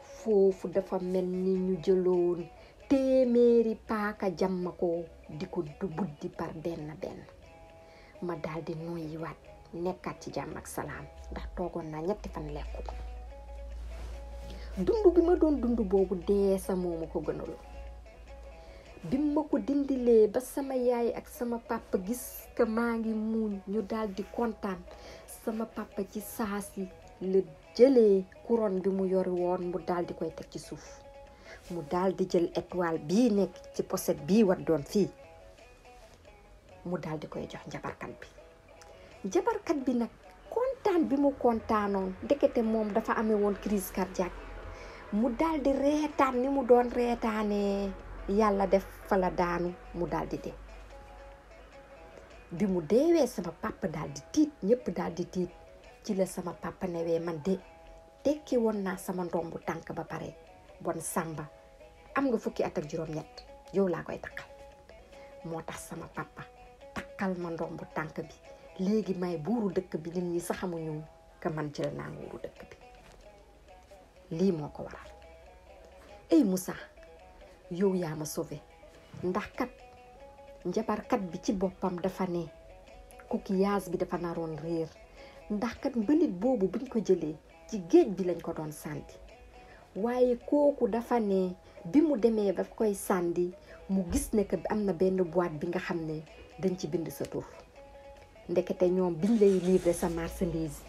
foofu dafa mel ni ñu jëloon téeméeri paaka jàmm ko di ko buddi par benn benn ma daal di noyyiwaat nekkaat ci jàmm ak salaam ndax toogoon naa 3 fan lekku dund bi ma doon dund boobu dee sa moomu ko gënal bi ma ko dindilee ba sama yaay ak sama papa gis que maa ngi muuñ ñu daal di kontaan sama papa ci saasi la jëlee couronne bi mu yori woon mu daal di koy teg ci suuf mu daal di jël étoile bii nekk ci pochette bii wat doon fii mu daal di koy jox jabarkat bi nag kontaan bi mu kontaanoon ndekete moom dafa amee woon crise cardiaque mu daal di reetaan ni mu doon reetaanee yàlla def fa la daanu mu daal di dee bi mu deewee sama papa daal di tiit ñëpp daal di tiit ci la sama papa newee man de tekki woon naa sama ndombu tànk ba pare bon Samba am nga fukki at ak juróom-ñett yow laa koy takkal moo tax sama papa takkal ma ndombu tànk bi léegi may buuru dëkk bi nit ñi sax xamuñu que man jël naa nguuru dëkk bi lii moo ko waral ey Moussa yow yaa ma sauvé ndax kat njabarkat bi ci boppam dafa ne coquillage bi dafa naroon réer ndax kat mbalit boobu buñ ko jëlee ci géej bi lañ ko doon sànni waaye kooku dafa ne bi mu demee ba koy sànni mu gis ne que am na benn boîte bi nga xam ne dañ ci bind sa tur ndekete ñoom biñ lay livrer sa marchandise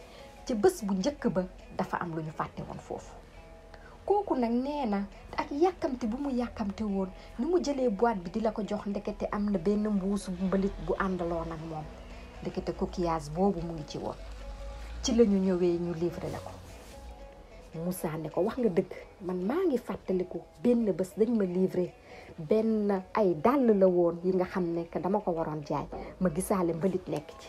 ci bés bu njëkk ba dafa am lu ñu fàtte woon foofu kooku nag nee na ak yàkkamte bu mu yàkkamte woon ni mu jëlee boîte bi di la ko jox ndekete am na benn mbuusu mbalit bu àndaloon ak moom ndekete coquillage boobu mu ngi ci woon ci la ñu ñëwee ñu livré la ko Moussa ne ko wax nga dëgg man maa ngi fàttaliku benn bés dañ ma livré benn ay dàll la woon yi nga xam ne que dama ko waroon jaay ma gisaale mbalit nekk ci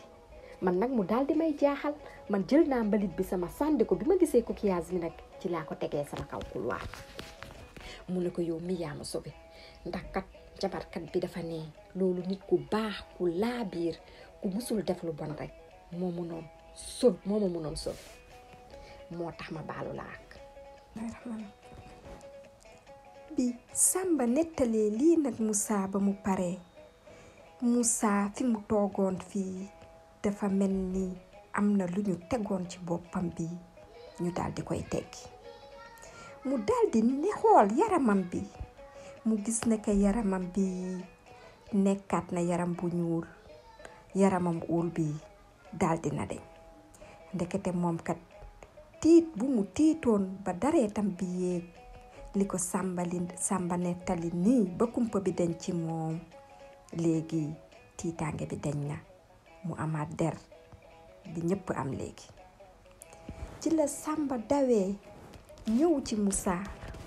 man nag mu daal di may jaaxal man jël naa mbalit bi sama sànni ko bi ma gisee coquillage bi nag ci laa ko tegee sama kaw couloir mu ne ko yow mi yaa ma sauvé ndax kat jabarkat bi dafa ne loolu nit ku baax ku laabiir ku musul def lu bon rek moo ma mënoon sauvé moo tax ma baalu la ak bi Samba nettalee lii nag Moussa ba mu paree Moussa fi mu toogoon fii dafa mel ni am na lu ñu tegoon ci boppam bi ñu daal di koy teggi mu daal di ne xool yaramam bi mu gis ne que yaramam bi nekkaat na yaram bu ñuul yaramam uul bi daal di na deñ ndekete moom kat tiit bu mu tiitoon ba dareetam bi yéeg li ko Samba nettali nii ba kumpa bi dañ ci moom léegi tiitaange bi dañ na mu amaat der bi ñëpp am léegi ci la Samba dawee ñëw ci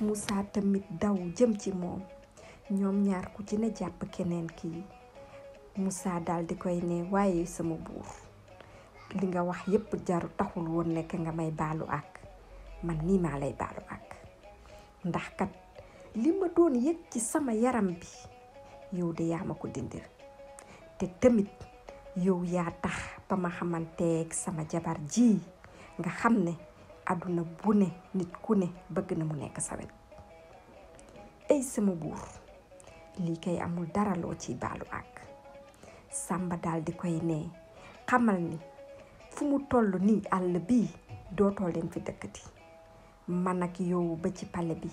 Moussa tamit daw jëm ci moom ñoom ñaar ku ci ne jàpp keneen kii Moussa daal di koy ne waaye sama buur li nga wax yépp jaru taxul woon nekk nga may baalu ak man nii maa lay baalu ak ndax kat li ma doon yëg ci sama yaram bi yow de yaa ma ko dindil te tamit yow yaa tax ba ma xamanteeg sama jabar ji nga xam ne àdduna bu ne nit ku ne bëgg na mu nekk sa wet ay sama buur lii kay amul dara loo ciy baalu ak Samba daal di koy ne xamal ni fu mu toll nii àll bii dootoo leen fi dëkkati man ak yow ba ci pale bi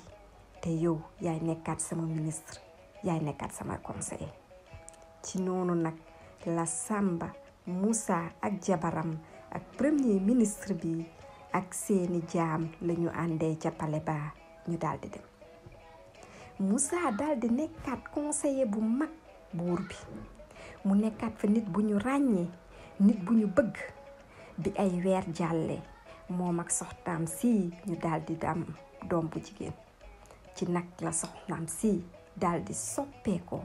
te yow yaay nekkaat sama ministre yaay nekkaat sama conseiller ci noonu nag la Samba Moussa ak jabaram ak premier ministre bi ak seeni jaam lañu àndee ca pale ba ñu daldi dem Moussa daldi nekkaat conseiller bu mag buur bi mu nekkaat fa nit bu ñu ràññee nit bu ñu bëgg bi ay weer jàllee moom ak soxnaam si ñu daldi am doom bu jigéen ci nag la soxnaam si daldi soppeekoo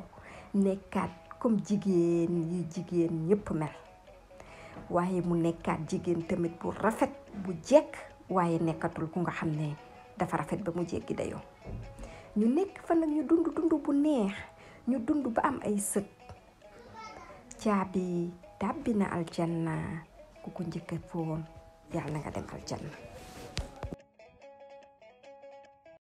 nekkaat comme jigéen ñépp mel waaye mu nekkaat jigéen tamit bu rafet bu jekk waaye nekkatul ku nga xam ne dafa rafet ba mu jéggi dayoo ñu nekk fa nag ñu dund bu neex ñu dund ba am ay sët caabi tàbbi na aljanna ku ko njëkk foon yàlla na nga dem aljanna